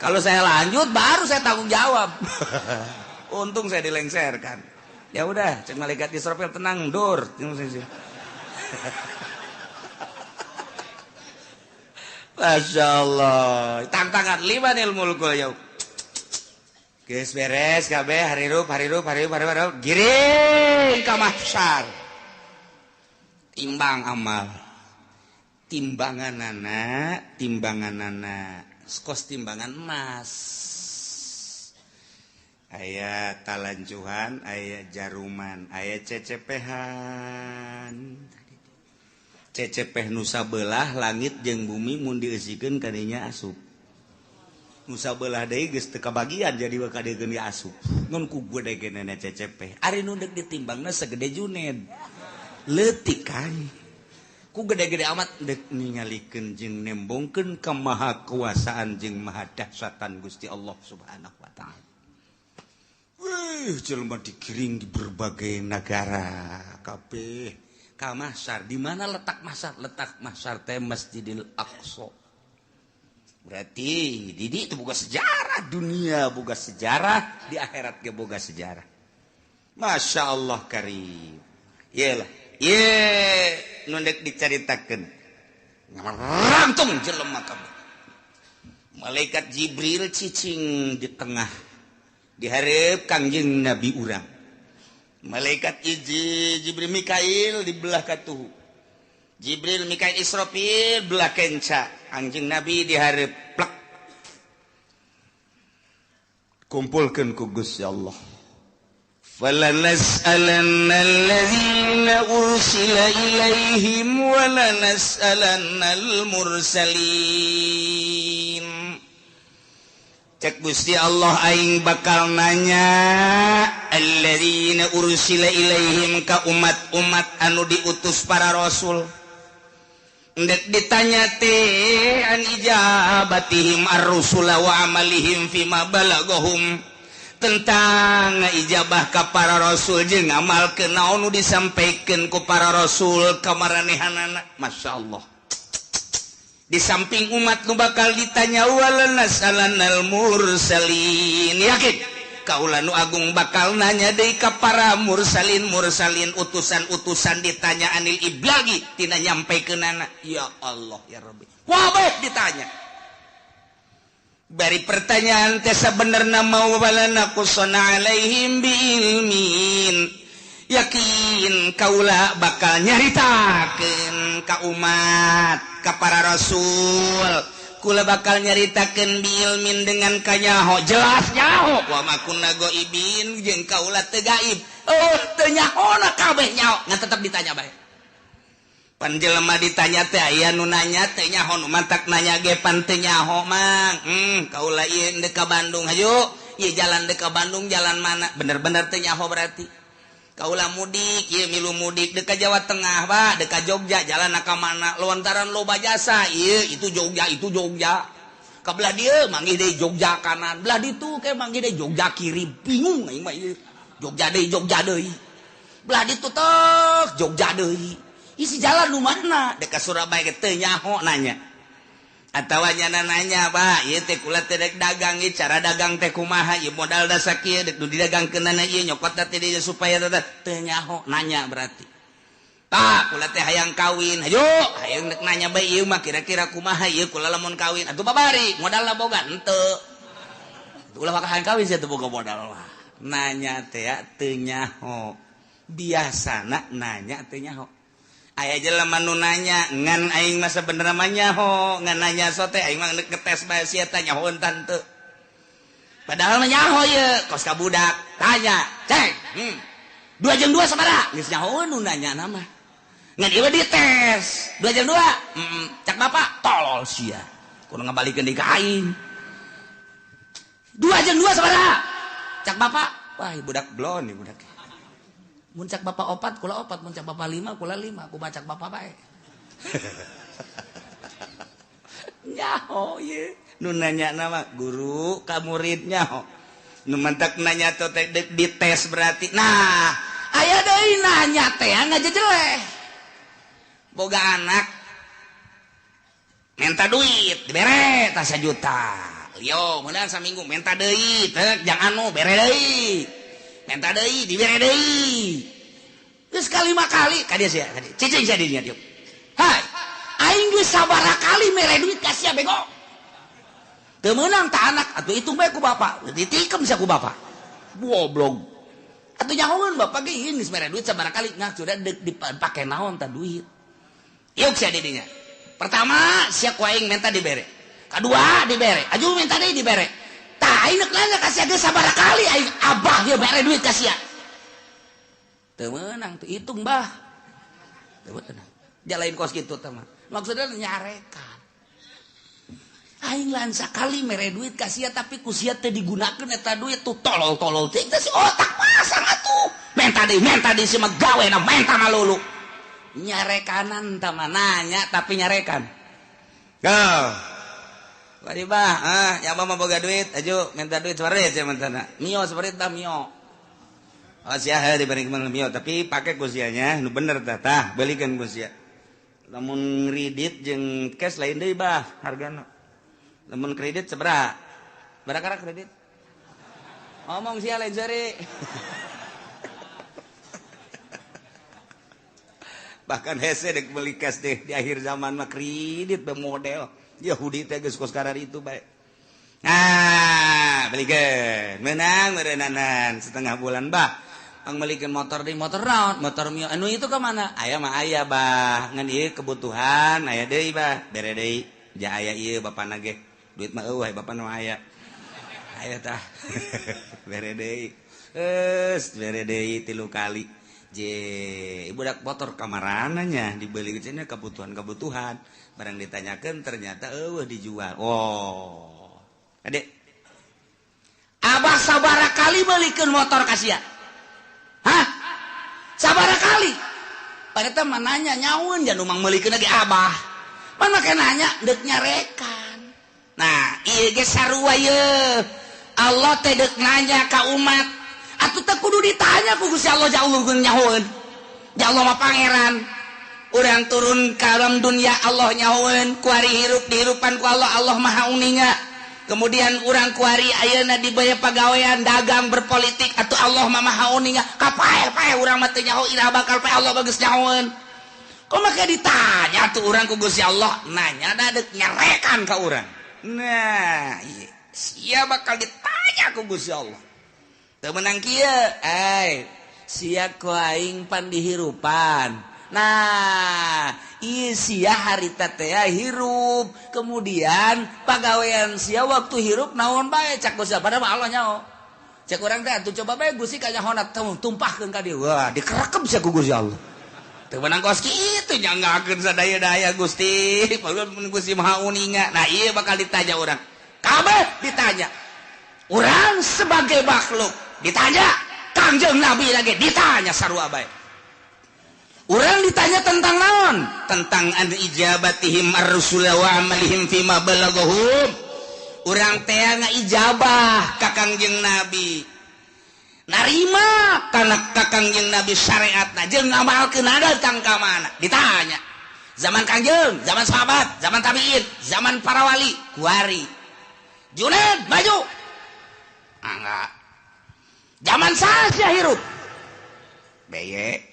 Kalau saya lanjut, baru saya tanggung jawab. Untung saya dilengserkan. Ya udah, cek malaikat Israfil tenang, Dur. Masya Allah, tantangan limanil mulkul yaum. Geus beres kabeh harirup harirup harirup harirup giring ka mahsyar. Timbang amal. Timbanganana, timbanganana kos timbangan emas. Aya talancuhan, aya jaruman, aya cecepehan. Cecepeh nu sabelah langit jeung bumi mun dieusikeun kadinya asup. Nusa belah deui geus teu kabagian jadi bakal deui asup. Ngan ku gede-gedena cecepeh. Ari nu deuk ditimbangna segede Juned. Leutik kan. Ku gede-gede amat deuk ningalikeun jeung nembongkeun kemahakuasaan jeung maha dahsyatan Gusti Allah Subhanahu wa taala. Wih, jelema digiring di berbagai negara kabeh ka mahsyar. Di mana letak mahsyar? Letak mahsyar teh Masjidil Aqsa. Berarti Didi itu boga sejarah dunia, boga sejarah di akhirat ge boga sejarah. Masya Allah karim. Iyalah, ye nu deuk dicaritakeun. Ngarangtung jelema kabeh. Malaikat Jibril cicing di tengah di hareup Kangjeng Nabi urang. Malaikat Jibril Mikail di belah katuhu. Jibril Mikail Israfil belah kenca. Anjing Nabi dihareup plek. Kumpulkeun ku Gusti Allah. Falanas'alanna allazina ursila ilaihim wa lanas'alannal mursalin. Cek Gusti Allah aing bakal nanya allazina ursila ilaihim ka umat-umat anu diutus para rasul. Ndek ditanya teh an ijabatihim ar-rusula wa amalihim fima balagahum, tentang ijabah ka para rasul jeung ngamalkeun naon nu disampaikeun ku para rasul ka maranehanana. Masya Allah. Di samping umat nu bakal ditanya wala nasalanal mursalin. Yakin Kaula nu agung bakal nanya deui ka para mursalin mursalin utusan-utusan ditanya anil iblagi tina nyampekeunana. Ya Allah ya Rabbi. Wabeh ditanya. Bari pertanyaan teh sabenerna mau walana qusana alaihim biilmin. Yakin kaula bakal nyaritakeun ka umat, ka para rasul. Kula bakal nyaritakeun biilmin dengan kanyaho jelas nyaho wa ma kunna ghaibin jeung kaula teu gaib. Oh teu nyahona kabeh nyaho ngan tetep ditanya bae. Pan jelema ditanya teh aya nu nanya teu nyaho nu mantak nanya ge pan teu nyaho mang. Kaula ieu deuk ka Bandung hayu ieu jalan deuk ka Bandung jalan mana bener-bener teu nyaho berarti. Kaula mudik ieu milu mudik deuk ka Jawa Tengah Pak deuk ka Jogja jalan ka mana lontaran loba jasa ieu itu Jogja itu Jogja ka belah dieu manggih deui Jogja kanan belah ditu ke manggih deui Jogja kiri bingung aing mah ieu Jogja deui belah ditu tek Jogja deui isi jalan nu mana deuk ka Surabaya ge teu nyaho nanya atawa nyana nanya Pak ieu teh kula teh dek dagang ieu cara dagang teh kumaha ieu modal da sakieu dek nu didagangkeunana ieu nyokot teh dieu supaya teu nyaho nanya berarti. Pak kula teh hayang kawin hayu hayang dek nanya bae ieu mah kira-kira kumaha ieu kula lamun kawin atuh babari modalna boga henteu ulah maka hayang kawin sia teu boga modal lah nanya teh teu nyaho biasana nanya teu nyaho. Aya jelema nu nanya ngan aing mah sabenerna mah nyaho ngan nanya sote aing mah ngetes bae sia teh nyahoeun tante. Padahal mah nyaho ieu kos ka budak tanya cek 2 jeung 2 sabaraha geus nyahoeun nu nanya na mah ngan ieu dites 2 jeung 2 cak bapak tolol sia kudu ngabalikeun deui ka aing 2 jeung 2 sabaraha cak bapak wah budak blon ieu budak. Mun cak bapak opat, kula opat, mun cak bapak lima, kula lima, ku bacak bapak bae. Nyaho ye, nu nanya nama guru ka murid nyaho. Nu mantak nanya teh dites berarti. Nah, aya deui nanya teh ngajejeleh. Boga anak minta duit, dibere tah sajuta. Lio, meunang saminggu minta deui, teh jang anu bere deui. Minta deui dibere deui geus kalima kali ka dieu sia ka dieu cicing sia di dinya dieu hai aing geus sabaraha kali mere duit ka sia bego teu meunang ta anak atuh hitung bae ku bapak ditikem sia ku bapak goblok atuh nyahoeun bapak ge geus mere duit sabaraha kali ngah sudah deuk dipake naon ta duit ieu sia di dinya pertama sia ku aing minta dibere kadua dibere aju minta deui dibere tah aing nanya ka sia geus sabaraha kali aing abah ieu mere duit ka sia. Teu meunang teu hitung bah. Teu meunang. Jalain kos kitu teh mah. Maksudna nyarekan. Aing lain sakali mere duit ka sia tapi ku sia teu digunakeun eta duit tuh tolol-tolol teh si otak pasang atuh. Menta deui si mah gawena menta malulu. Nyarekanan tah mah nanya tapi nyarekan. Go. Bari bah, ya mah boga duit, aju minta duit separit sia mentana. Mio separit tah mio. Oh sia heuh diberi mio, tapi pake ku sianya nu bener tah tah, belikeun ku sia. Lamun kredit jeung cash lain deui bah hargana. Lamun kredit sabaraha? Barakara kredit? Ngomong sia lain seri. Bahkan hese dek beli cash deh di akhir zaman mah kredit be model. Yahudi teh geus kos karar itu bae. Nah, belikeun. Menang meureunnanan setengah bulan bah. Pang belikeun motor deui motor naon? Motor mio anu itu ka mana? Aya mah aya bah. Ngan ieu kebutuhan aya deui bah. Bere deui. Ja aya ieu bapana ge. Duit mah eueuh bapana mah aya. Aya tah. Bere deui. Geus bere deui 3 kali. Je, budak motor kamarana nya dibeli cenah kebutuhan-kebutuhan. Barang ditanyakan ternyata eueuh dijual. Oh. Adek. Abah sabaraha kali belikeun motor ka sia? Hah? Sabaraha kali? Padahal mah nanya nyaun jan umang meulikeun lagi abah. Mana make nanya deuk nyarekan. Nah, ieu ge sarua ye. Allah teh deuk nanya ka umat. Atuh teh kudu ditanya ku Gusti Allah jauh nyahoeun. Ya Allah mah pangeran. Urang turun ka alam dunia Allah nyahoeun, kuari hirup dihirupan ku Allah, Allah maha uninga. Kemudian urang kuari ayeuna dibaya pagawean dagang berpolitik atau Allah mah maha uninga kapae-pae urang mah teu nyaho iraha bakal pae Allah bagus nyahoeun. Kok maka ditanya tuh urang ku Gusti Allah nanya da deuk nyarekan ka urang. Nah, ieu sia bakal ditanya ku Gusti Allah. Teu meunang kieu, ai sia ku aing pan dihirupan. Nah, ieu sia harita teh hirup, kemudian pagawean sia waktu hirup naon bae cak Gusti padahal Allah nyaho. Cek urang teh atuh coba bae Gusti kanyahona tumpahkeun ka dieu. Wah, dikerekep sia ku Gusti Allah. Teu meunang kos kitu nyanggakeun sadaya-daya Gusti, padahal Gusti Maha Uninga. Nah, ieu bakal ditanya urang. Kabeh ditanya. Urang sebagai makhluk ditanya, Kangjeng Nabi lagi ditanya sarua bae. Urang ditanya tentang naon? Tentang an ijabatihim ar-rusul wa amalihim fima balaghahum. Urang teh ngaijabah ka Kangjeng Nabi. Narima kana ka Kangjeng Nabi syariatna jeung ngamalkeun datang ka mana? Ditanya. Zaman Kangjeng, zaman sahabat, zaman tabiin, zaman para wali, kuari. Juned maju. Enggak. Zaman saha hirup? Beye.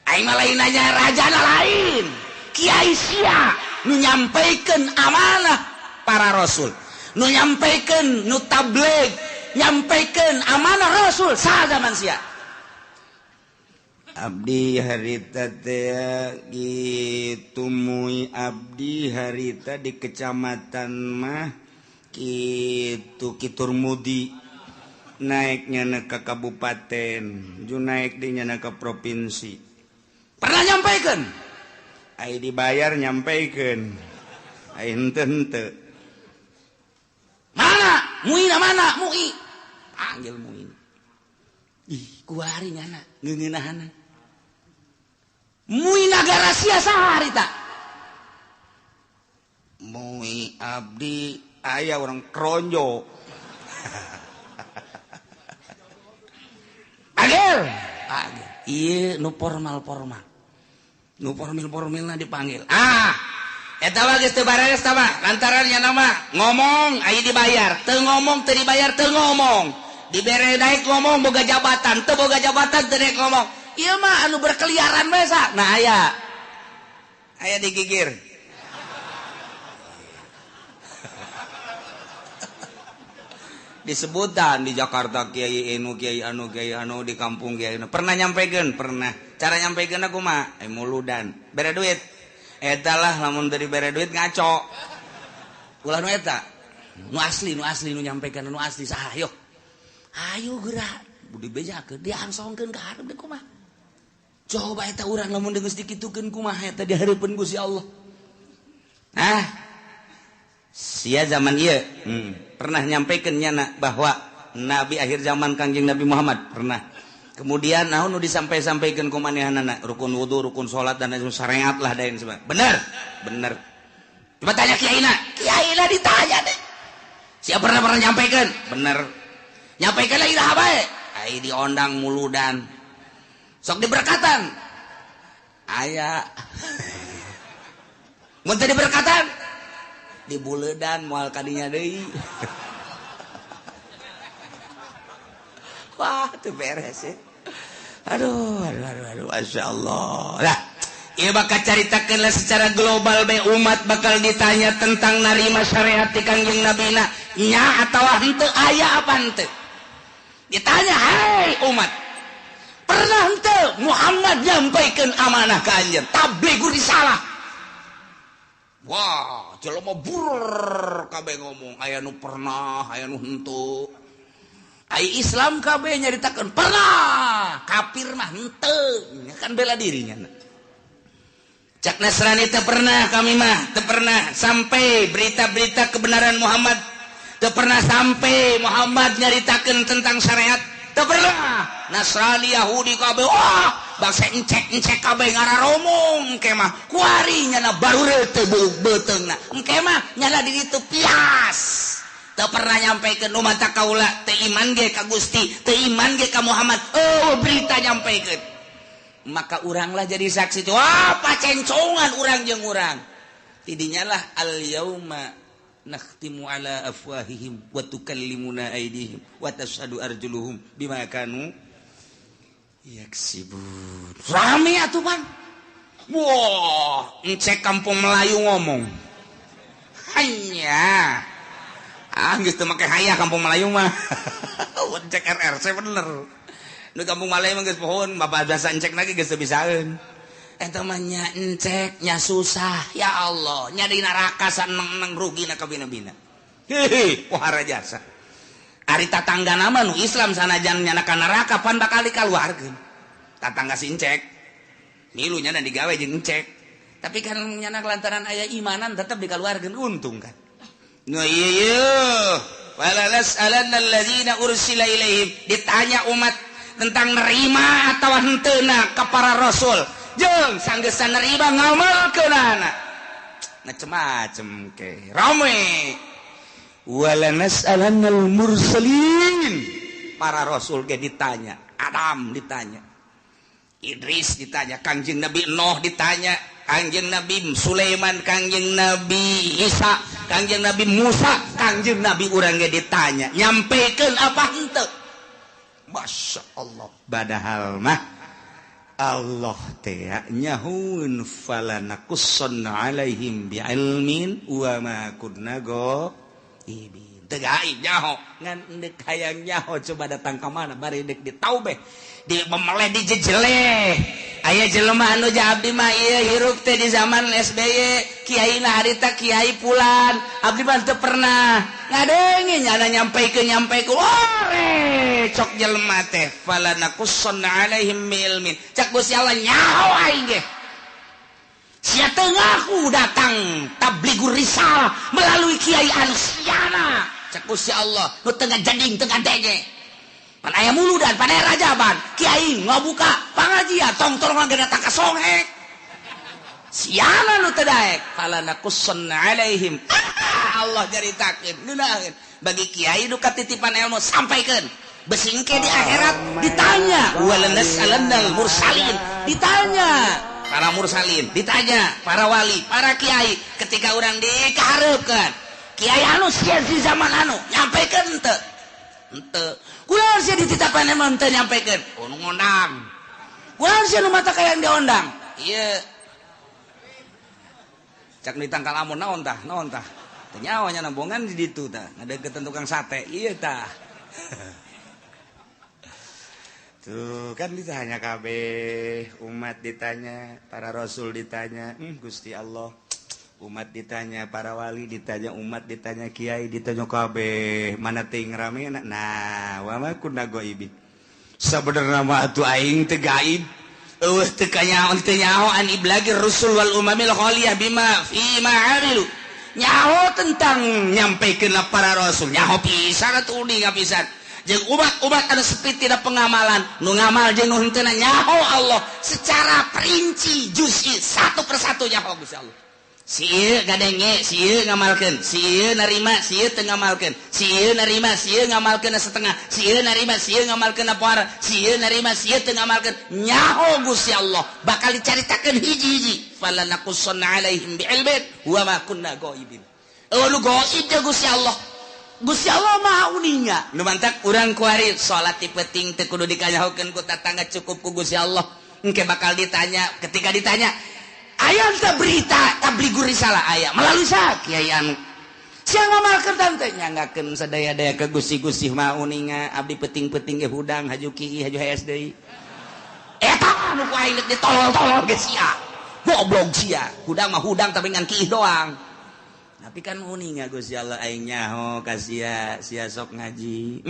Aing mah lain nanya rajana lain. Kiai sia nu nyampaikan amanah para rasul, nu nyampaikan nu tabligh, nyampaikan amanah rasul saha zaman sia.
Abdi harita teh gitu mui abdi harita di kecamatan mah kitu Kiturmudi naiknya ke kabupaten, ju naik di nyana ke provinsi.
Pernah nyampaikan?
Ai dibayar nyampaikan. Ai henteu henteu.
Mana? Muina mana? Mui. Panggil Muin. Ih, kuari nyana ngeungeunahana. Mui nagara sia saha harita?
Mui abdi aya orang kronjo.
Panggil. Panggil. Ieu nu formal-formal. Nu formil-formilna dipanggil. Ah, eta mah geus teu bareres tah mah. Lantaran nya nama ngomong aya dibayar, teu ngomong teu dibayar teu ngomong. Dibere naik ngomong boga jabatan, teu boga jabatan teu naik ngomong. Ieu mah anu berkeliaran bae sa. Nah aya.
Aya digigir. Disebutan di Jakarta kiai anu kiai anu kiai anu di kampung kiai anu. Pernah nyampaikan? Pernah. Cara nyampaikan aku mah muludan. Bere duit. Eta lah lamun teu dibere duit ngaco.
Ulah nu eta. Nu asli, nu asli nu nyampaikan nu asli saha yo. Ayo geura. Budi bejakeun diangsongkeun ka hareup deui kumaha. Coba eta urang lamun geus dikitukeun kumaha eta di hareupeun Gusti Allah.
Ah. Sia zaman ieu. Pernah nyampaikan nyana bahwa nabi akhir zaman Kangjeng Nabi Muhammad pernah. Kemudian naon nu disampai-sampaikeun ku manehanana rukun wudu, rukun salat dan lain syariat lah dain sebagainya. Bener? Bener.
Coba tanya kiaina. Kiaina ditanya deh. Siapa pernah pernah nyampaikan?
Bener.
Nyampaikan lah iraha bae. Ai diondang muludan. Sok diberkatan.
Aya.
Mun teu diberkatan dibuledan moal kadinya deui.
Wah, teu beres ya. Aduh, aduh, aduh, aduh, Masya Allah. Lah,
ieu bakal caritakeun lah secara global bae umat bakal ditanya tentang narima syariat ti Kangjeng Nabina nya atawa henteu aya apa henteu. Ditanya, "Hai umat, pernah henteu Muhammad nyampaikeun amanah ka anjeun tablighur risalah?"
Wah, jelema burr kabeh ngomong aya nu pernah, aya nu henteu.
Ai Islam kabeh nyaritakeun pernah, kafir mah henteu, kan bela dirinya.
Cak Nasrani teu pernah kami mah, teu pernah sampai berita-berita kebenaran Muhammad, teu pernah sampai Muhammad nyaritakeun tentang syariat, teu pernah.
Nasrani Yahudi kabeh wah, bangsa encek-encek kabeh ngararomong engke mah kuari nyana barure teu beuteungna. Engke mah nyana di ditu pias.
Teu pernah nyampaikan umat kaula teu iman ge ka Gusti, teu iman ge ka Muhammad. Oh, berita nyampaikan.
Maka uranglah jadi saksi tuh. Wah, pacencongan urang jeung urang. Tidinya lah al yauma Nakhtimu ala afwahihim wa tukallimuna aydihim wa tashhadu arjuluhum bima kanu yaksibun. Rame atuh pan. Wah, encek kampung Melayu ngomong. Hanya ah geus teu make hayah kampung Melayu mah. Encek RRC bener. Nu kampung Melayu mah geus pohon, bapak biasa encek lagi geus teu bisaeun. Eta mah nya encek nya susah ya Allah, nya di neraka saneng-neng rugi na kabina-bina. Hehe, pohara jasa. Ari tatangga nama nu Islam sanajan nyana ka neraka pan bakal dikaluarkeun. Tatangga si encek. Milu nyana digawe jeung encek. Tapi kan nyana lantaran aya imanan tetep dikaluarkeun untung kan. Nu ieu ieu wala nas'alanna alladzina ursila ilaihim, ditanya umat tentang nerima atawa henteuna ka para rasul. Jeung sanggesan nerima ngamalkeunana. Macem-macem ke. Rame. Wala nas'alannal mursalin. Para rasul ge ditanya, Adam ditanya, Idris ditanya, Kangjeng Nabi Nuh ditanya, Kangjeng Nabi Sulaiman, Kangjeng Nabi Isa, Kangjeng Nabi Musa, Kangjeng Nabi urang ge ditanya, nyampekeun apa henteu? Masya Allah. Padahal mah Allah teh nyahuun falanakussanna alaihim bi'ilmin wa ma kunna ghaibin. Teu gaib nyaho, ngan deuk hayang nyaho coba datang ka mana bari deuk ditaubeh, di memeleh dijejeleh. Aya jelema anu abdi mah ieu hirup teh di zaman SBY, kiai na harita kiai pulan, abdi mah teu pernah ngadenge nyana nyampeikeun ore cok jelema teh falanakussanna alaihim bi'ilmin. Cak Gusti Allah nyaho aing ge. Sia teu ngaku datang tabligur risalah melalui kiai anu siana. Cak Gusti Allah nu teu ngajading teu ngadenge. Pan aya muludan, pan aya rajaban, kiai ngabuka pangajian tong-tong ge datang ka songhek. Siana nu teu daek falanakussanna alaihim. Allah caritakeun ngeunaheun bagi kiai nu katitipan ilmu sampaikeun. Besingke di akhirat ditanya walanas'alannal mursalin, ditanya para mursalin, ditanya para wali, para kiai ketika urang dikahareupeun. Kiai anu sia di zaman anu nyampekeun henteu? Henteu. Kunaon sia dititapan emang teu nyampekeun? Oh nu ngondang. Kunaon sia nu mata kayang diondang? Ieu. Cak nu ditangkal amun naon tah? Naon tah? Teu nyaho nya nambongan di ditu tah, ngadeukeutan tukang sate. Ieu tah. Tuh kan ditanya kabeh, umat ditanya, para rasul ditanya, Gusti Allah. Umat ditanya, para wali ditanya, umat ditanya, kiai ditanya kabeh, mana ting rame nah, wa ma kunna ghaibin. Sabenerna mah atuh aing teu gaib. Eueuh teu kanyaho teu nyaho an iblagir rusul wal umamil khaliyah bima fi ma amilu. Nyaho tentang nyampekeun para rasul, nyaho pisan atuh uninga pisan. Jeung umat-umat anu sepi tidak pengamalan, nu ngamal jeung nu henteu nyaho Allah secara perinci juz'i satu persatu nyaho Gusti Allah. Si ieu gadenge, si ieu ngamalkeun, si ieu narima, si ieu teu ngamalkeun, si ieu narima, si ieu ngamalkeun setengah, si ieu narima, si ieu ngamalkeun poara, si ieu narima, si ieu teu ngamalkeun. Nyaho Gusti Allah bakal dicaritakeun hiji-hiji. Falanakussanna alaihim bi'ilmin wa ma kunna ghaibin. Eueuh nu gaib jeung Gusti Allah. Gusti Allah maha uninga. Nu mantak urang kuari salat ti peuting teu kudu dikanyahokeun ku tatangga, cukup ku Gusti Allah. Engke bakal ditanya, ketika ditanya aya teu berita tabligur risalah aya melalui sa kiai anu. Sia ngamalkeun teh nyanggakeun sadaya-daya ke Gusti-Gusti maha uninga, abdi peuting-peuting ge hudang haju kieu haju hees deui. Eta anu ku aing deuk ditolol-tolol ge sia. Goblok sia. Hudang mah hudang tapi ngan kieu doang. Tapi kan uninga Gusti Allah aing nyaho ka sia, sia sok ngaji.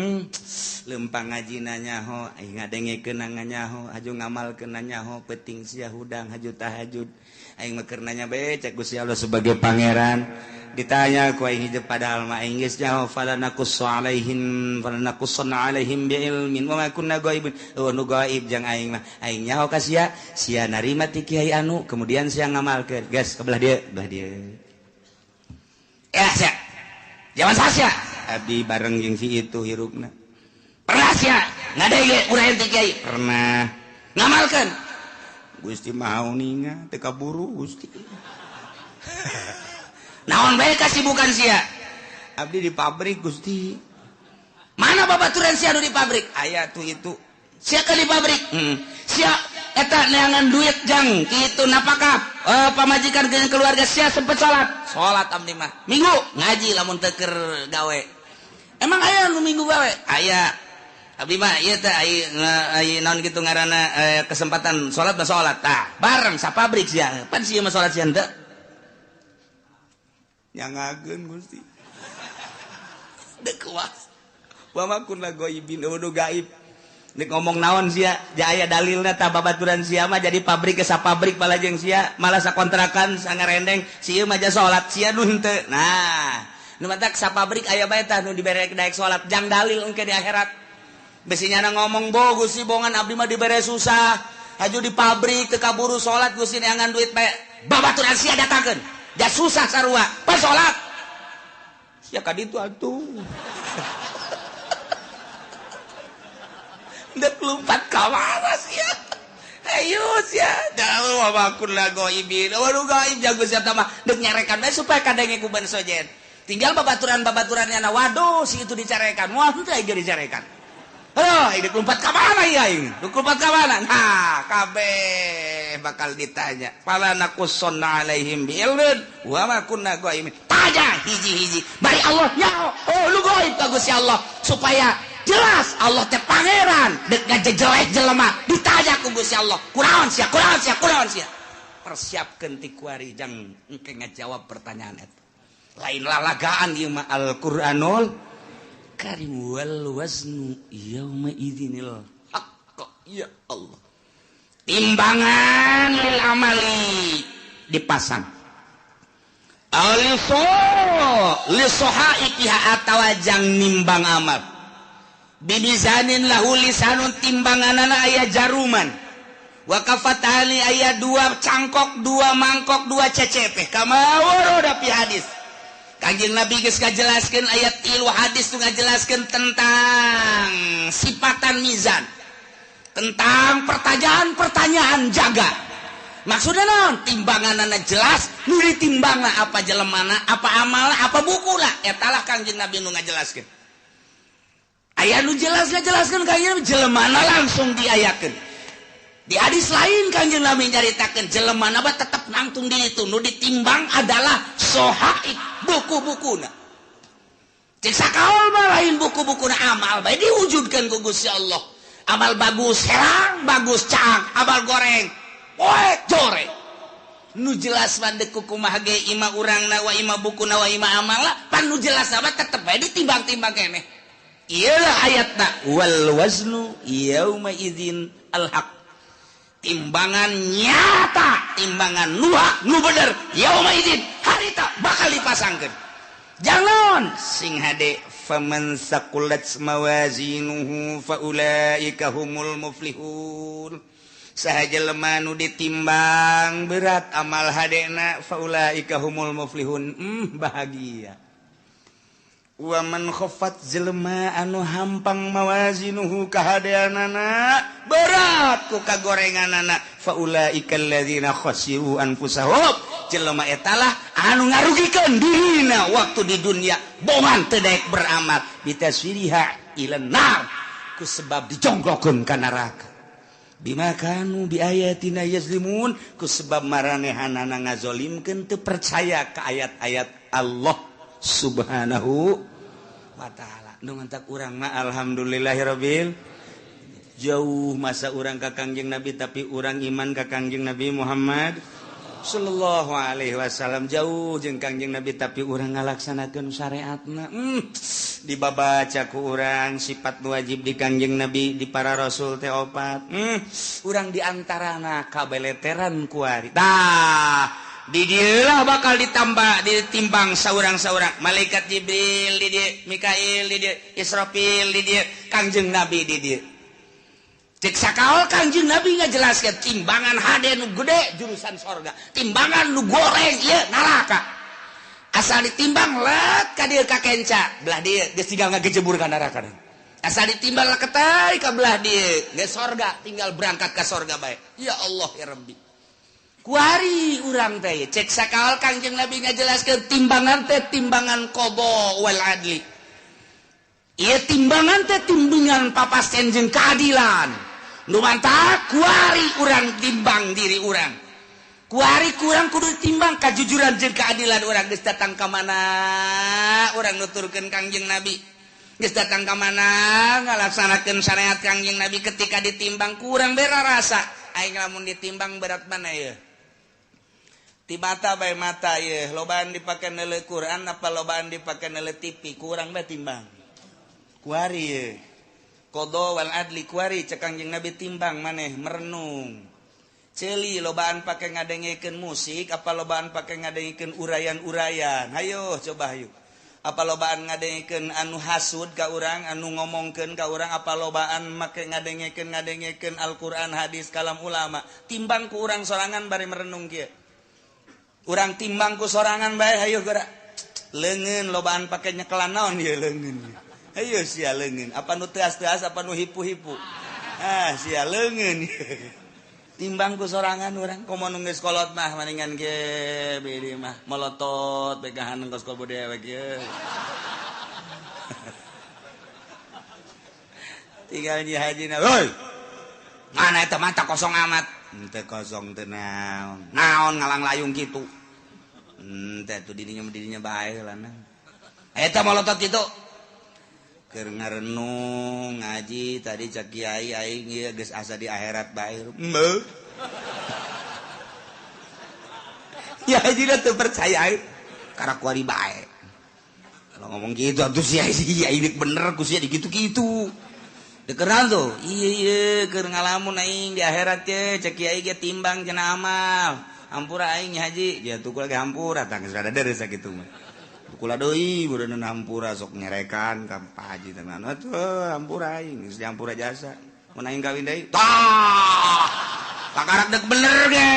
Lempang ngajina nyaho, aing ngadengekeun nyaho, haju ngamalkeun nyaho, peuting sia hudang haju tahajud. Aing mah keur nanya bae cek Gusti Allah sebagai pangeran. Ditanya ku aing hijab padahal mah aing geus nyaho falanakussu alaihim falanakussanna alaihim biilmin wa ma kunna ghaibin. Eueuh nu gaib jang aing mah. Aing nyaho ka sia, sia narima ti kiai anu, kemudian sia ngamalkeun. Geus ka belah dieu, belah dieu. Ya sia. Zaman sia. Abdi bareng jeung si itu hirupna. Pernah sia ngadenge urang teh kiai? Pernah. Ngamalkeun. Gusti maha uninga teu kaburu Gusti. Naon bae kasibukan sia? Abdi di pabrik Gusti. Mana babaturan sia nu di pabrik? Aya tuh itu. Sia ke di pabrik? Sia eta neangan duit jang kitu napakah pamajikan jeung keluarga sia sempet salat. Salat abdi mah. Minggu ngaji lamun teu keur gawe. Emang aya nu minggu gawe? Aya. Abdi mah ieu teh ai naon kitu ngaranna kesempatan salat mah salat. Tah, bareng sa pabrik sia. Pan sia mah salat sia henteu. Nyangakeun Gusti. Dek kuas. Wa ma kunna ghaibin, udah gaib. Nek ngomong naon sia, aya dalilna tah babaturan sia mah jadi pabrik ke sapabrik balajeng sia, malah sakontrakan sangarendeng, si ieu mah ja salat sia nu henteu. Nah, nu matak sapabrik aya bae tah nu dibere daek salat jang dalil engke di akhirat. Besi nyana ngomong bo Gusti bongan abdi mah dibere susah, haju di pabrik teu kaburu salat Gusti neangan duit bae. Babaturan sia datangkeun. Ja susah sarua, pas salat. Sia ka ditu atuh. Dek lompat ka mana sia? Ayo sia, jauh wa kunna ghaibin. Waduh gaib jago sia mah dek nyarekan bae supaya kadenge ku ban sojen. Tinggal babaturan-babaturannya na waduh si itu dicarekan. Wah henteu aing dicarekan. Aduh, dek lompat ka mana ieu aing? Dek lompat ka mana? Nah, kabeh bakal ditanya. Fala naqussanna alaihim bi'ilmin wa ma kunna ghaibin. Tanya hiji-hiji. Bari Allah nyaho. Oh, lu gaib ka Gusti Allah supaya jelas Allah teh pangeran dek ngajejelek jelema ditanya ku Gusti Allah kunaon sia kunaon sia kunaon sia persiapkeun ti kuari jang engke ngajawab pertanyaan eta lain lalagaan ieu mah Al-Qur'anul Karim wal waznu yauma idzinil haqq. Ya Allah, timbangan lil amali dipasang aliso lisoha ikiha atawa jang nimbang amal bibizanin lahu lisanun timbanganana aya jaruman wa kafatali aya dua cangkok dua mangkok dua cecepe kama warada fi hadis. Kanjeng Nabi geus ngajelaskeun ayat 3 hadis tu ngajelaskeun tentang sifatan mizan, tentang pertanyaan-pertanyaan jaga. Maksudna naon? Timbanganana jelas, nu ditimbangna apa jelemana, apa amalna, apa bukuna, eta lah Kanjeng Nabi nu ngajelaskeun. Aya nu jelas ngajelaskeun kanjeng jelemana langsung diayakeun. Di hadis lain kanjeng Nabi nyaritakeun jelemana mah tetep nangtung di itu, nu ditimbang adalah sohaib buku-bukuna. Cek sakaol mah lain buku-bukuna amal bae diwujudkeun ku Gusti Allah. Amal bagus herang, bagus caang, amal goreng poek joreng. Nu jelas mah deuk kumaha ge ima urangna wa ima bukuna wa ima amalna, pan nu jelas mah tetep bae ditimbang-timbang keneh. Iyalah ayatna wal waznu yauma idzin al haq. Timbangan nyata, timbangan nu hak nu bener yauma idzin harita bakal dipasangkeun. Jangan sing hade faman saqulat mawazinuhu faulaika humul muflihun. Saha jelema nu ditimbang berat amal hadena faulaika humul muflihun. Bahagia. Wa man khaffat jelema anu hampang mawazinuhu kahadeanana berat ku kagorenganana faulaika alladzina khasiru anfusahum. Jelema eta lah anu ngarugikeun dirina waktu di dunia bongan teu daek beramal bitaswiriha ilan nar ku sebab dijonggokeun ka neraka bima kanu biayatina yazlimun ku sebab maranehanana ngazolimkeun teu percaya ka ayat-ayat Allah Subhanahu wa ta'ala. Nu mantak urang mah alhamdulillahirabbil jauh masa urang ka Kangjeng Nabi tapi urang iman ka Kangjeng Nabi Muhammad sallallahu alaihi wasallam jauh jeung Kangjeng Nabi tapi urang ngalaksanakeun syariatna. Dibabaca ku urang sifat wajib di Kangjeng Nabi di para rasul teh opat. Urang di antarana kabeleteran kuari. Tah di dieulah bakal ditambah ditimbang saurang-saurang malaikat Jibril di dieu, Mikail di dieu, Israfil di dieu, Kangjeng Nabi di dieu. Cek sakaol Kangjeng Nabi ngajelaskeun timbangan hade nu gede jurusan sorga, timbangan nu goreng ieu neraka. Asal ditimbang let ka dieu ka kenca, belah dieu geus tinggal ngagejebur ka neraka. Asal ditimbang leketai ka belah dieu geus sorga, tinggal berangkat ka sorga bae. Ya Allah ya Rabbi.
Kuari urang teh cek sakal Kangjeng Nabi ngajelaskeun timbangan teh timbangan qada wal adli. Ieu timbangan teh timbangan papasten jeung keadilan. Nu mantap kuari urang timbang diri urang. Kuari kurang kudu timbang kajujuran jeung keadilan urang geus datang ka mana urang nuturkeun Kangjeng Nabi. Geus datang ka mana ngalaksanakeun syariat Kangjeng Nabi ketika ditimbang kurang bera rasa. Aing lamun ditimbang berat mana ieu? Ti mata bae mata ieu, lobaan dipake neuleuh Quran apa lobaan dipake neuleuh TV, kurang bae timbang. Kuari ieu. Qada wal adli kuari cek Kangjeng Nabi timbang maneh merenung. Ceuli lobaan pake ngadengekeun musik apa lobaan pake ngadengekeun urayan-urayan. Hayo coba hayu. Apa lobaan ngadengekeun anu hasud ka urang, anu ngomongkeun ka urang, apa lobaan make ngadengekeun Al-Qur'an, hadis, kalam ulama. Timbang ku urang sorangan bari merenung kieu. Urang timbang ku sorangan bae hayu geura. Leungeun lobaan pake nyekelan naon ieu leungeun. Hayu sia leungeun, apa nu teas-teas apa nu hipu-hipu. Ah sia leungeun. Timbang ku sorangan urang komo nu geus kolot mah maningan ge beureum mah molotot begahan kos kobo dewek ye. Tinggal nyi hajina, "Woi. Mana eta mata kosong amat?" Henteu kosong teh naon. Naon ngalang layung kitu. Henteu atuh dirinya bae lah. Eta molotot kitu. Keur ngarenung ngaji tadi cak kiai aing ieu geus asa di akhirat bae. Heuh. Ya haji teu percaya aing karak kuari bae. Kalau ngomong gitu atuh sia ini bener ku sia digitu-gitu. Dikeran tuh. Iya iya keur ngalamun aing di akhirat ye cak kiai ge timbang cenah amal. Hampura aing haji, dia tukul ge hampura tah geus rada deres sakitu mah. Kula deui beureun hampura sok nyerekan ka Pak Haji teh atuh hampura aing geus dihampura jasa mun aing kawin deui tah pakarak deuk bener ge.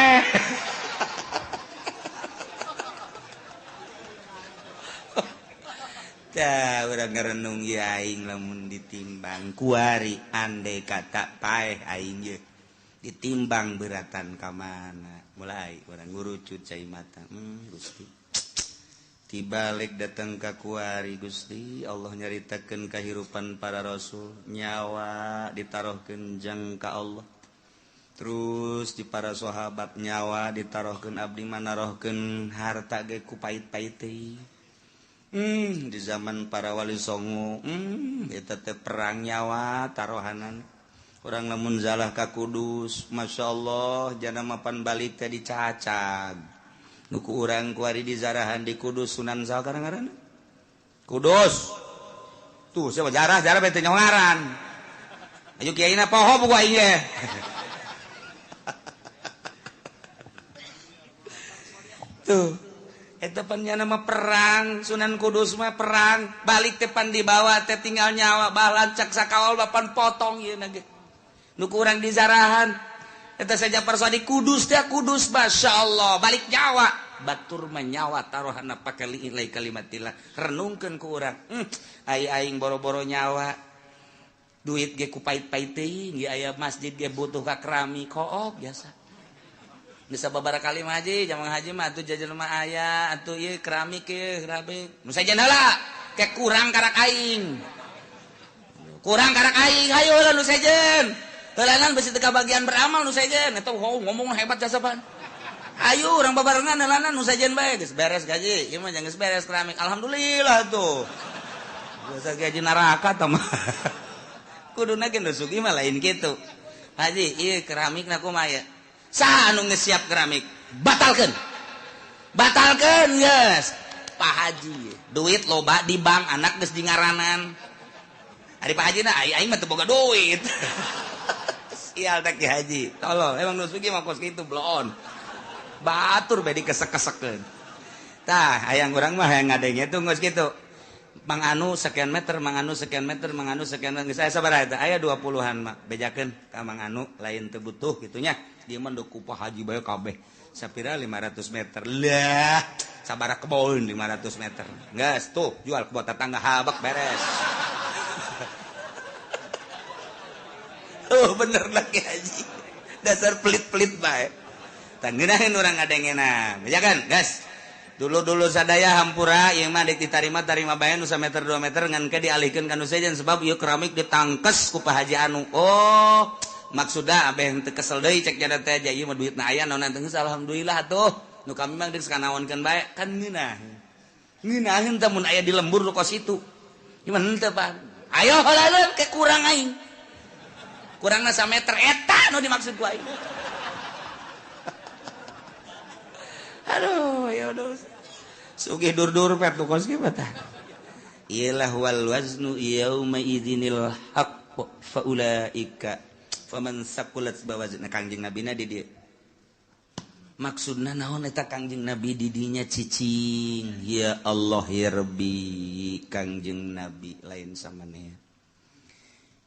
Tah urang ngarenung ieu aing lamun ditimbang kuari andai kata paeh aing ye ditimbang beratan ka mana mulai urang ngurucut cai mata Gusti tibalik datang ka kuari Gusti Allah nyaritakeun kahirupan para rasul nyawa ditarohkeun jang ka Allah terus di para sahabat nyawa ditarohkeun abdi manarohkeun harta ge ku pait-pait teh di zaman para wali songo eta teh perang nyawa tarohanan urang lamun zalah ka Kudus masyaallah jana mapan balik teh dicacag nuku urang kuari di zarahan di Kudus Sunan saha ngaranna Kudus tuh siapa jarah jarah bete nyongaran ayo kiaina poho buku aing ge. Tuh eta pan nya nama perang Sunan Kudus mah perang balik teh pan dibawa teh tinggal nyawa balancak sakawal bapan potong ieu na ge nuku urang di zarahan eta saja persadi Kudus teh Kudus masyaallah balik nyawa batur menyawa taruhana pake liilai kalimatillah renungkeun ku urang ai aing boro-boro nyawa duit ge ku pait-pait teuing ge aya masjid ge butuh ka keramik kook biasa bisa babaraha kali mah haji jamang haji mah atuh jajan mah aya atuh ieu keramik ieu keramik nu sajen heula ke kurang karak aing hayu heula nu sejen heulanan besi teu kabagian beramal nu sejen eta ngomong hebat jasa pan. Ayo urang babarengan heulanan nu sejen bae geus beres gaji ieu mah geus beres keramik alhamdulillah tuh. Biasa gaji neraka tah mah. Kuduna ge nu sugih mah lain kitu. Haji ieu keramikna kumaha ieu? Saha anu geus siap keramik? Batalkeun. Batalkeun geus. Pak Haji duit loba di bank anak geus di ngaranan. Ari Pak Haji na aing mah teu boga duit. Sial tak Ki Haji. Tolol, emang nu sugih mah kos kitu bloon. Batur bae dikesek-kesekeun. Tah, hayang urang mah hayang ngadenge tuh geus kitu. Mang Anu sekian meter, Mang Anu sekian meter, Mang Anu sekian meter. Geus aya sabaraha eta? Aya 20-an mah. Bejakeun ka Mang Anu lain teu butuh kitu nya. Dia mah ku Pak Haji bae kabeh. Sapira 500 meter. Lah, sabaraha kebon 500 meter. Geus tuh jual kebon tetangga habak beres. Oh bener lah Ki Haji. Dasar pelit-pelit bae.
Tangeunaheun urang ngadengena. Ya kan, gas. Dulu-dulu sadaya hampura ieu mah deuk ditarima tarima bae nu sameter 2 meter ngan ke dialihkeun ka nu sejen sebab ieu keramik ditangkes ku Pak Haji anu. Oh, maksudna abeh teu kesel deui cek jada teh ieu mah duitna aya naon teh alhamdulillah atuh. Nu kami mah deuk sakanaonkeun bae kan ngeunah. Ngeunaheun teh mun aya di lembur nu kos itu. Gimana teh Pak? Ayo heula ke kurang aing. Kurangna sameter eta nu dimaksud ku aing. Aduh, ya udah. Sugih dur-dur pet nu kos kieu tah. Iyalah wal waznu yauma idzinil haqq fa ulaika faman saqulat bawazna Kangjeng Nabina di dieu. Maksudna naon eta Kangjeng Nabi di dinya cicing. Ya Allah ya Rabbi, Kangjeng Nabi lain samaneh.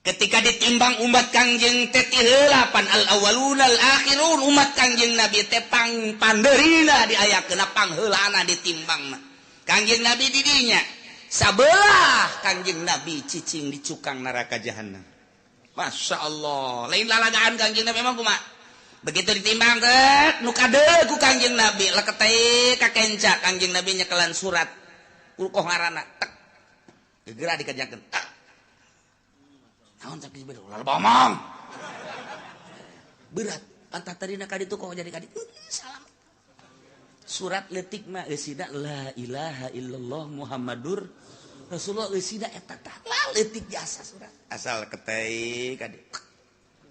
Ketika ditimbang umat Kangjeng teh ti heula pan al awwalun al akhirun umat Kangjeng Nabi teh pang pandeurina diayakeun pangheulana ditimbangna. Kangjeng Nabi di dinya sabelah Kangjeng Nabi cicing di cukang neraka jahanam. Masya Allah, lain lalagaan Kangjeng Nabi emang kumaha? Begitu ditimbang teh nu kadeul ku Kangjeng Nabi leketeh ka kenca Kangjeng Nabi nyekelan surat ulkoh ngaranna tek geura dikajakeun tak. Naon cak Jibril ulah bomong. Berat pantat tadina ka ditu kok jadi ka ditu salam. Surat leutik mah eusina la ilaha illallah Muhammadur Rasulullah eusina eta tah la leutik jasa surat. Asal ketei ka ditu.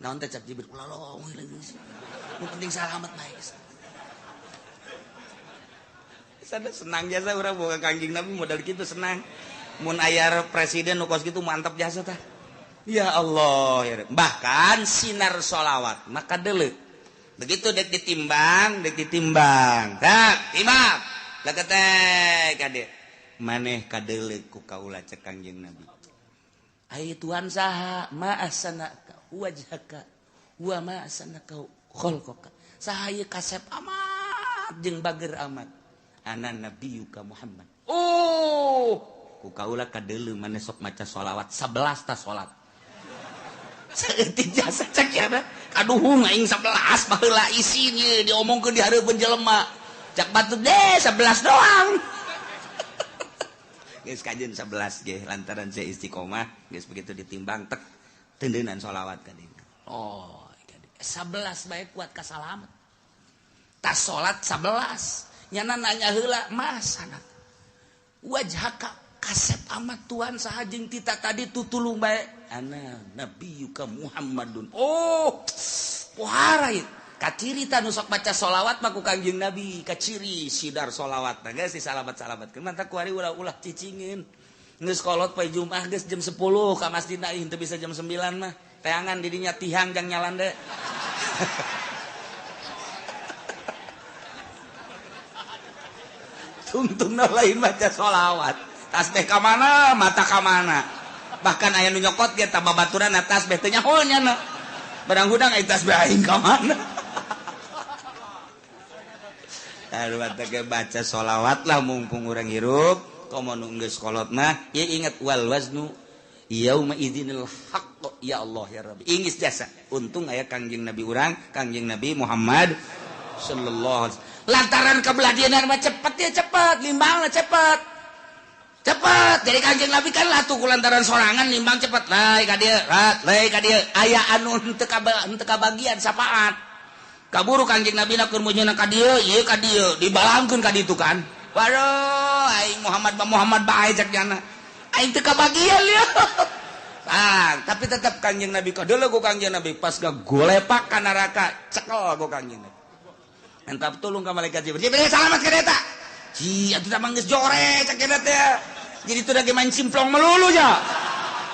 Naon teh cak Jibril ulah lomong geus. Nu penting salamet bae. Sada senang jasa urang boga Kangjeng Nabi modal kitu senang. Mun aya presiden nu kos kitu mantap jasa tah. Ya Allah, ya. Bahkan sinar sholawat maka deuleu. Begitu dek ditimbang, tak timbang. Leketek kade. Maneh kadeuleu ku kaula cek Kangjeng Nabi. Ai Tuhan saha ma ahsanaka wajhaka wa ma ahsanaka khalqaka. Saha ieu kasep amat jeung bager amat. Ana nabiyuka Muhammad. Oh, ku kaula kadeuleu maneh sok maca sholawat 11 ta salat. Saeutik jasa cek ya kaduhung aing 11 baheula isin ye diomongkeun di hareupeun jelema cak batu deh 11 doang geus kajeun 11 ge lantaran saya istiqomah geus begitu ditimbang tek tendeunan sholawat ka dieu. Oh 11 bae kuat ka salamet tas salat 11 nyana nanya heula mas anak wajhaka kasep amat Tuhan saha jeung tita tadi tutulung bae ana nabiyuka Muhammadun. Oh, pohara ieu. Kaciri ta nu sok maca sholawat mah ku Kangjeng Nabi, kaciri sidar sholawat. Nah geus disalamat-salamatkeun. Mantap ku ari ulah-ulah cicingin. Geus kolot poe Jumat geus jam 10 ka masjid aing teu bisa jam 9 mah. Teangan di dinya tihang jang nyalande. Tungtungna lain maca sholawat. Tasbih ka mana, mata ka mana. Bahkan aya nu nyokot ge ta babaturan tasbih teh nyaho nya. Barang hudang aya tasbih aing ka mana. Aduh teh baca sholawat lah mumpung urang hirup, komo nu geus kolot mah ieu inget wal waznu yauma idzinil haqq ya Allah ya Rabbi. Ingis jasa. Untung aya Kangjeng Nabi urang, Kangjeng Nabi Muhammad sallallahu alaihi wasallam. Lantaran kabelah dieuna mah cepet ya cepet, limbangna cepet. Cepet jadi Kangjeng Nabi kan latuh ku lantaran sorangan nimbang cepet lai ka dieu rat lai ka dieu aya anu henteu kabagian sapaat kaburu Kangjeng Nabi na keur meunyeuna ka dieu ieu ka dieu dibalangkeun ka ditu kan waduh aing Muhammad ba Muhammad bae cek jana aing teu kabagian ieu. Ah, tapi tetap Kangjeng Nabi kadeuleu ku Kangjeng Nabi pas gagolepak ka neraka cekel ku Kangjeng Nabi mantap tulung ka malaikat Jibril Jibril salamat ka eta. Ji atuh mah geus jore cek eta teh. Jadi itu lagi main simplong melulu ya.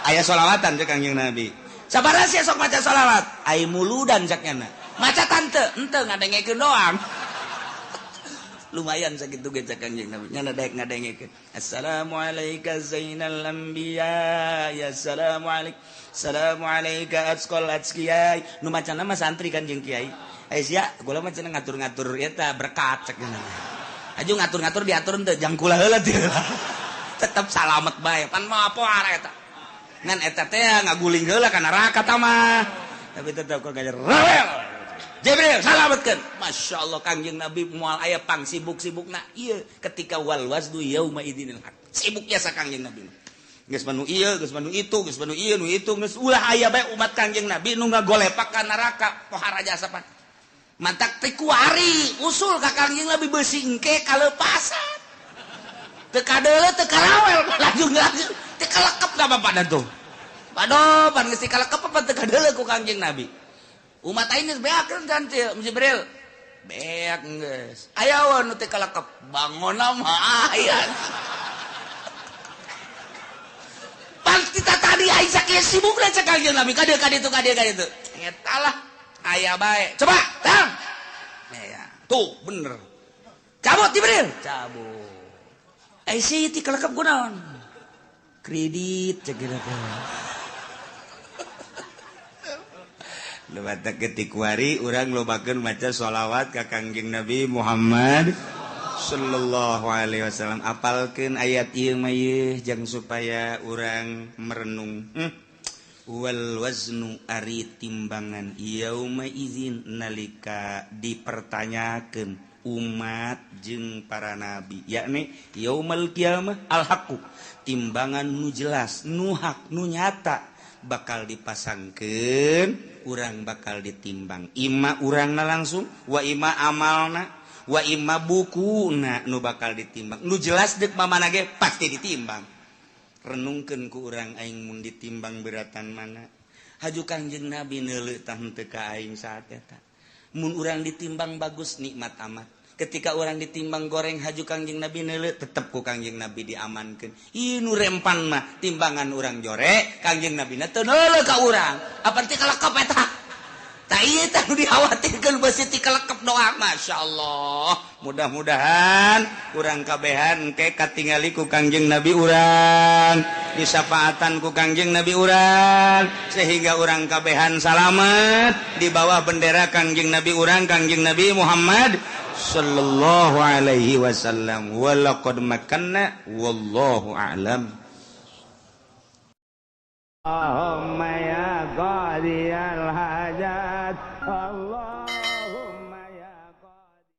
Aya sholawatan cek Kangjeng Nabi. Sabaraha sia sok maca sholawat? Ai muludan cek nya. Maca tante, henteu ngadengekeun doang. Lumayan sakitu ge cek Kangjeng Nabi. Nya daek ngadengekeun. Assalamualaika zainal anbiya ya assalamualaik. Assalamualaika atqal atqiyai. Nu macana mah santri kan jeung kiai. Ai sia gula mah cenah ngatur-ngatur eta berkat cek nya. Aju ngatur-ngatur diatur henteu jang kula heula teh. Tetep salamet bae pan mah apa arah eta. Ngan eta teh ngaguling heula ka neraka ta mah. Tapi tetep kok gajer rewel. Jibril salametkeun. Masya Allah Kangjeng Nabi moal aya pang sibuk-sibukna ieu ketika wal waznu yauma idzinil haq. Sibuk jasa Kangjeng Nabi. Geus manu ieu, geus manu itu, geus manu ieu, nu itu, geus ulah aya bae umat Kangjeng Nabi nu ngagolepak ka neraka pohara jasa pan. Mantak teh kuari usul ka Kangjeng Nabi beusi engke kalepasan. Teu kadeuleu teu karawel laju laju teu kalekep ka bapana tuh. Aduh, pan geus kalekep apa teu kadeuleu ku Kangjeng Nabi. Umat aing geus beakeun kan Jibril. Beak geus. Aya nu teu kalekep, bangona mah aya. Pan kita tadi aing sakieu sibukna cek Kangjeng Nabi ka dieu ka ditu ka dieu ka ditu. Eta lah aya bae. Coba, tang. Ya, tuh bener. Cabut Jibril, cabut. Eh sih ti kalekep kunaon? Kredit cek teh. Lebata ketikuari urang lobakeun maca sholawat ka Kangjeng Nabi Muhammad sallallahu alaihi wasallam. Apalkeun ayat ieu mah ieu jang supaya urang merenung. Wal waznu ari timbangan yauma izin nalika dipertanyakeun umat jeung para nabi, yakni yaumal qiyamah al haqqu, timbangan nu jelas, nu hak, nu nyata bakal dipasangkeun, urang bakal ditimbang. Ima urangna langsung, wa ima amalna, wa ima bukuna nu bakal ditimbang. Nu jelas deuk mamana ge pasti ditimbang. Renungkeun ku urang aing mun ditimbang beratan mana. Haju Kangjeng Nabi neuleuh tah henteu ka aing saat eta. Mun urang ditimbang bagus nikmat amat. Ketika orang ditimbang goreng haju Kangjeng Nabi neuleuh tetep ku Kangjeng Nabi diamankeun. Ieu nu rempan mah timbangan urang jore, Kangjeng Nabi na teu neuleuh ka urang. Apa teh kalekep eta? Tah ieu teh nu dikhawatirkeun beusi ti kalekep doa. Masyaallah. Mudah-mudahan urang kabehan engke katingali ku Kangjeng Nabi urang, disafaatan ku Kangjeng Nabi urang, sehingga urang kabehan salamet di bawah bendera Kangjeng Nabi urang, Kangjeng Nabi Muhammad sallallahu alaihi wasallam. Walaqad makanna wallahu a'lam.
Allahumma ya qadiyal hajat.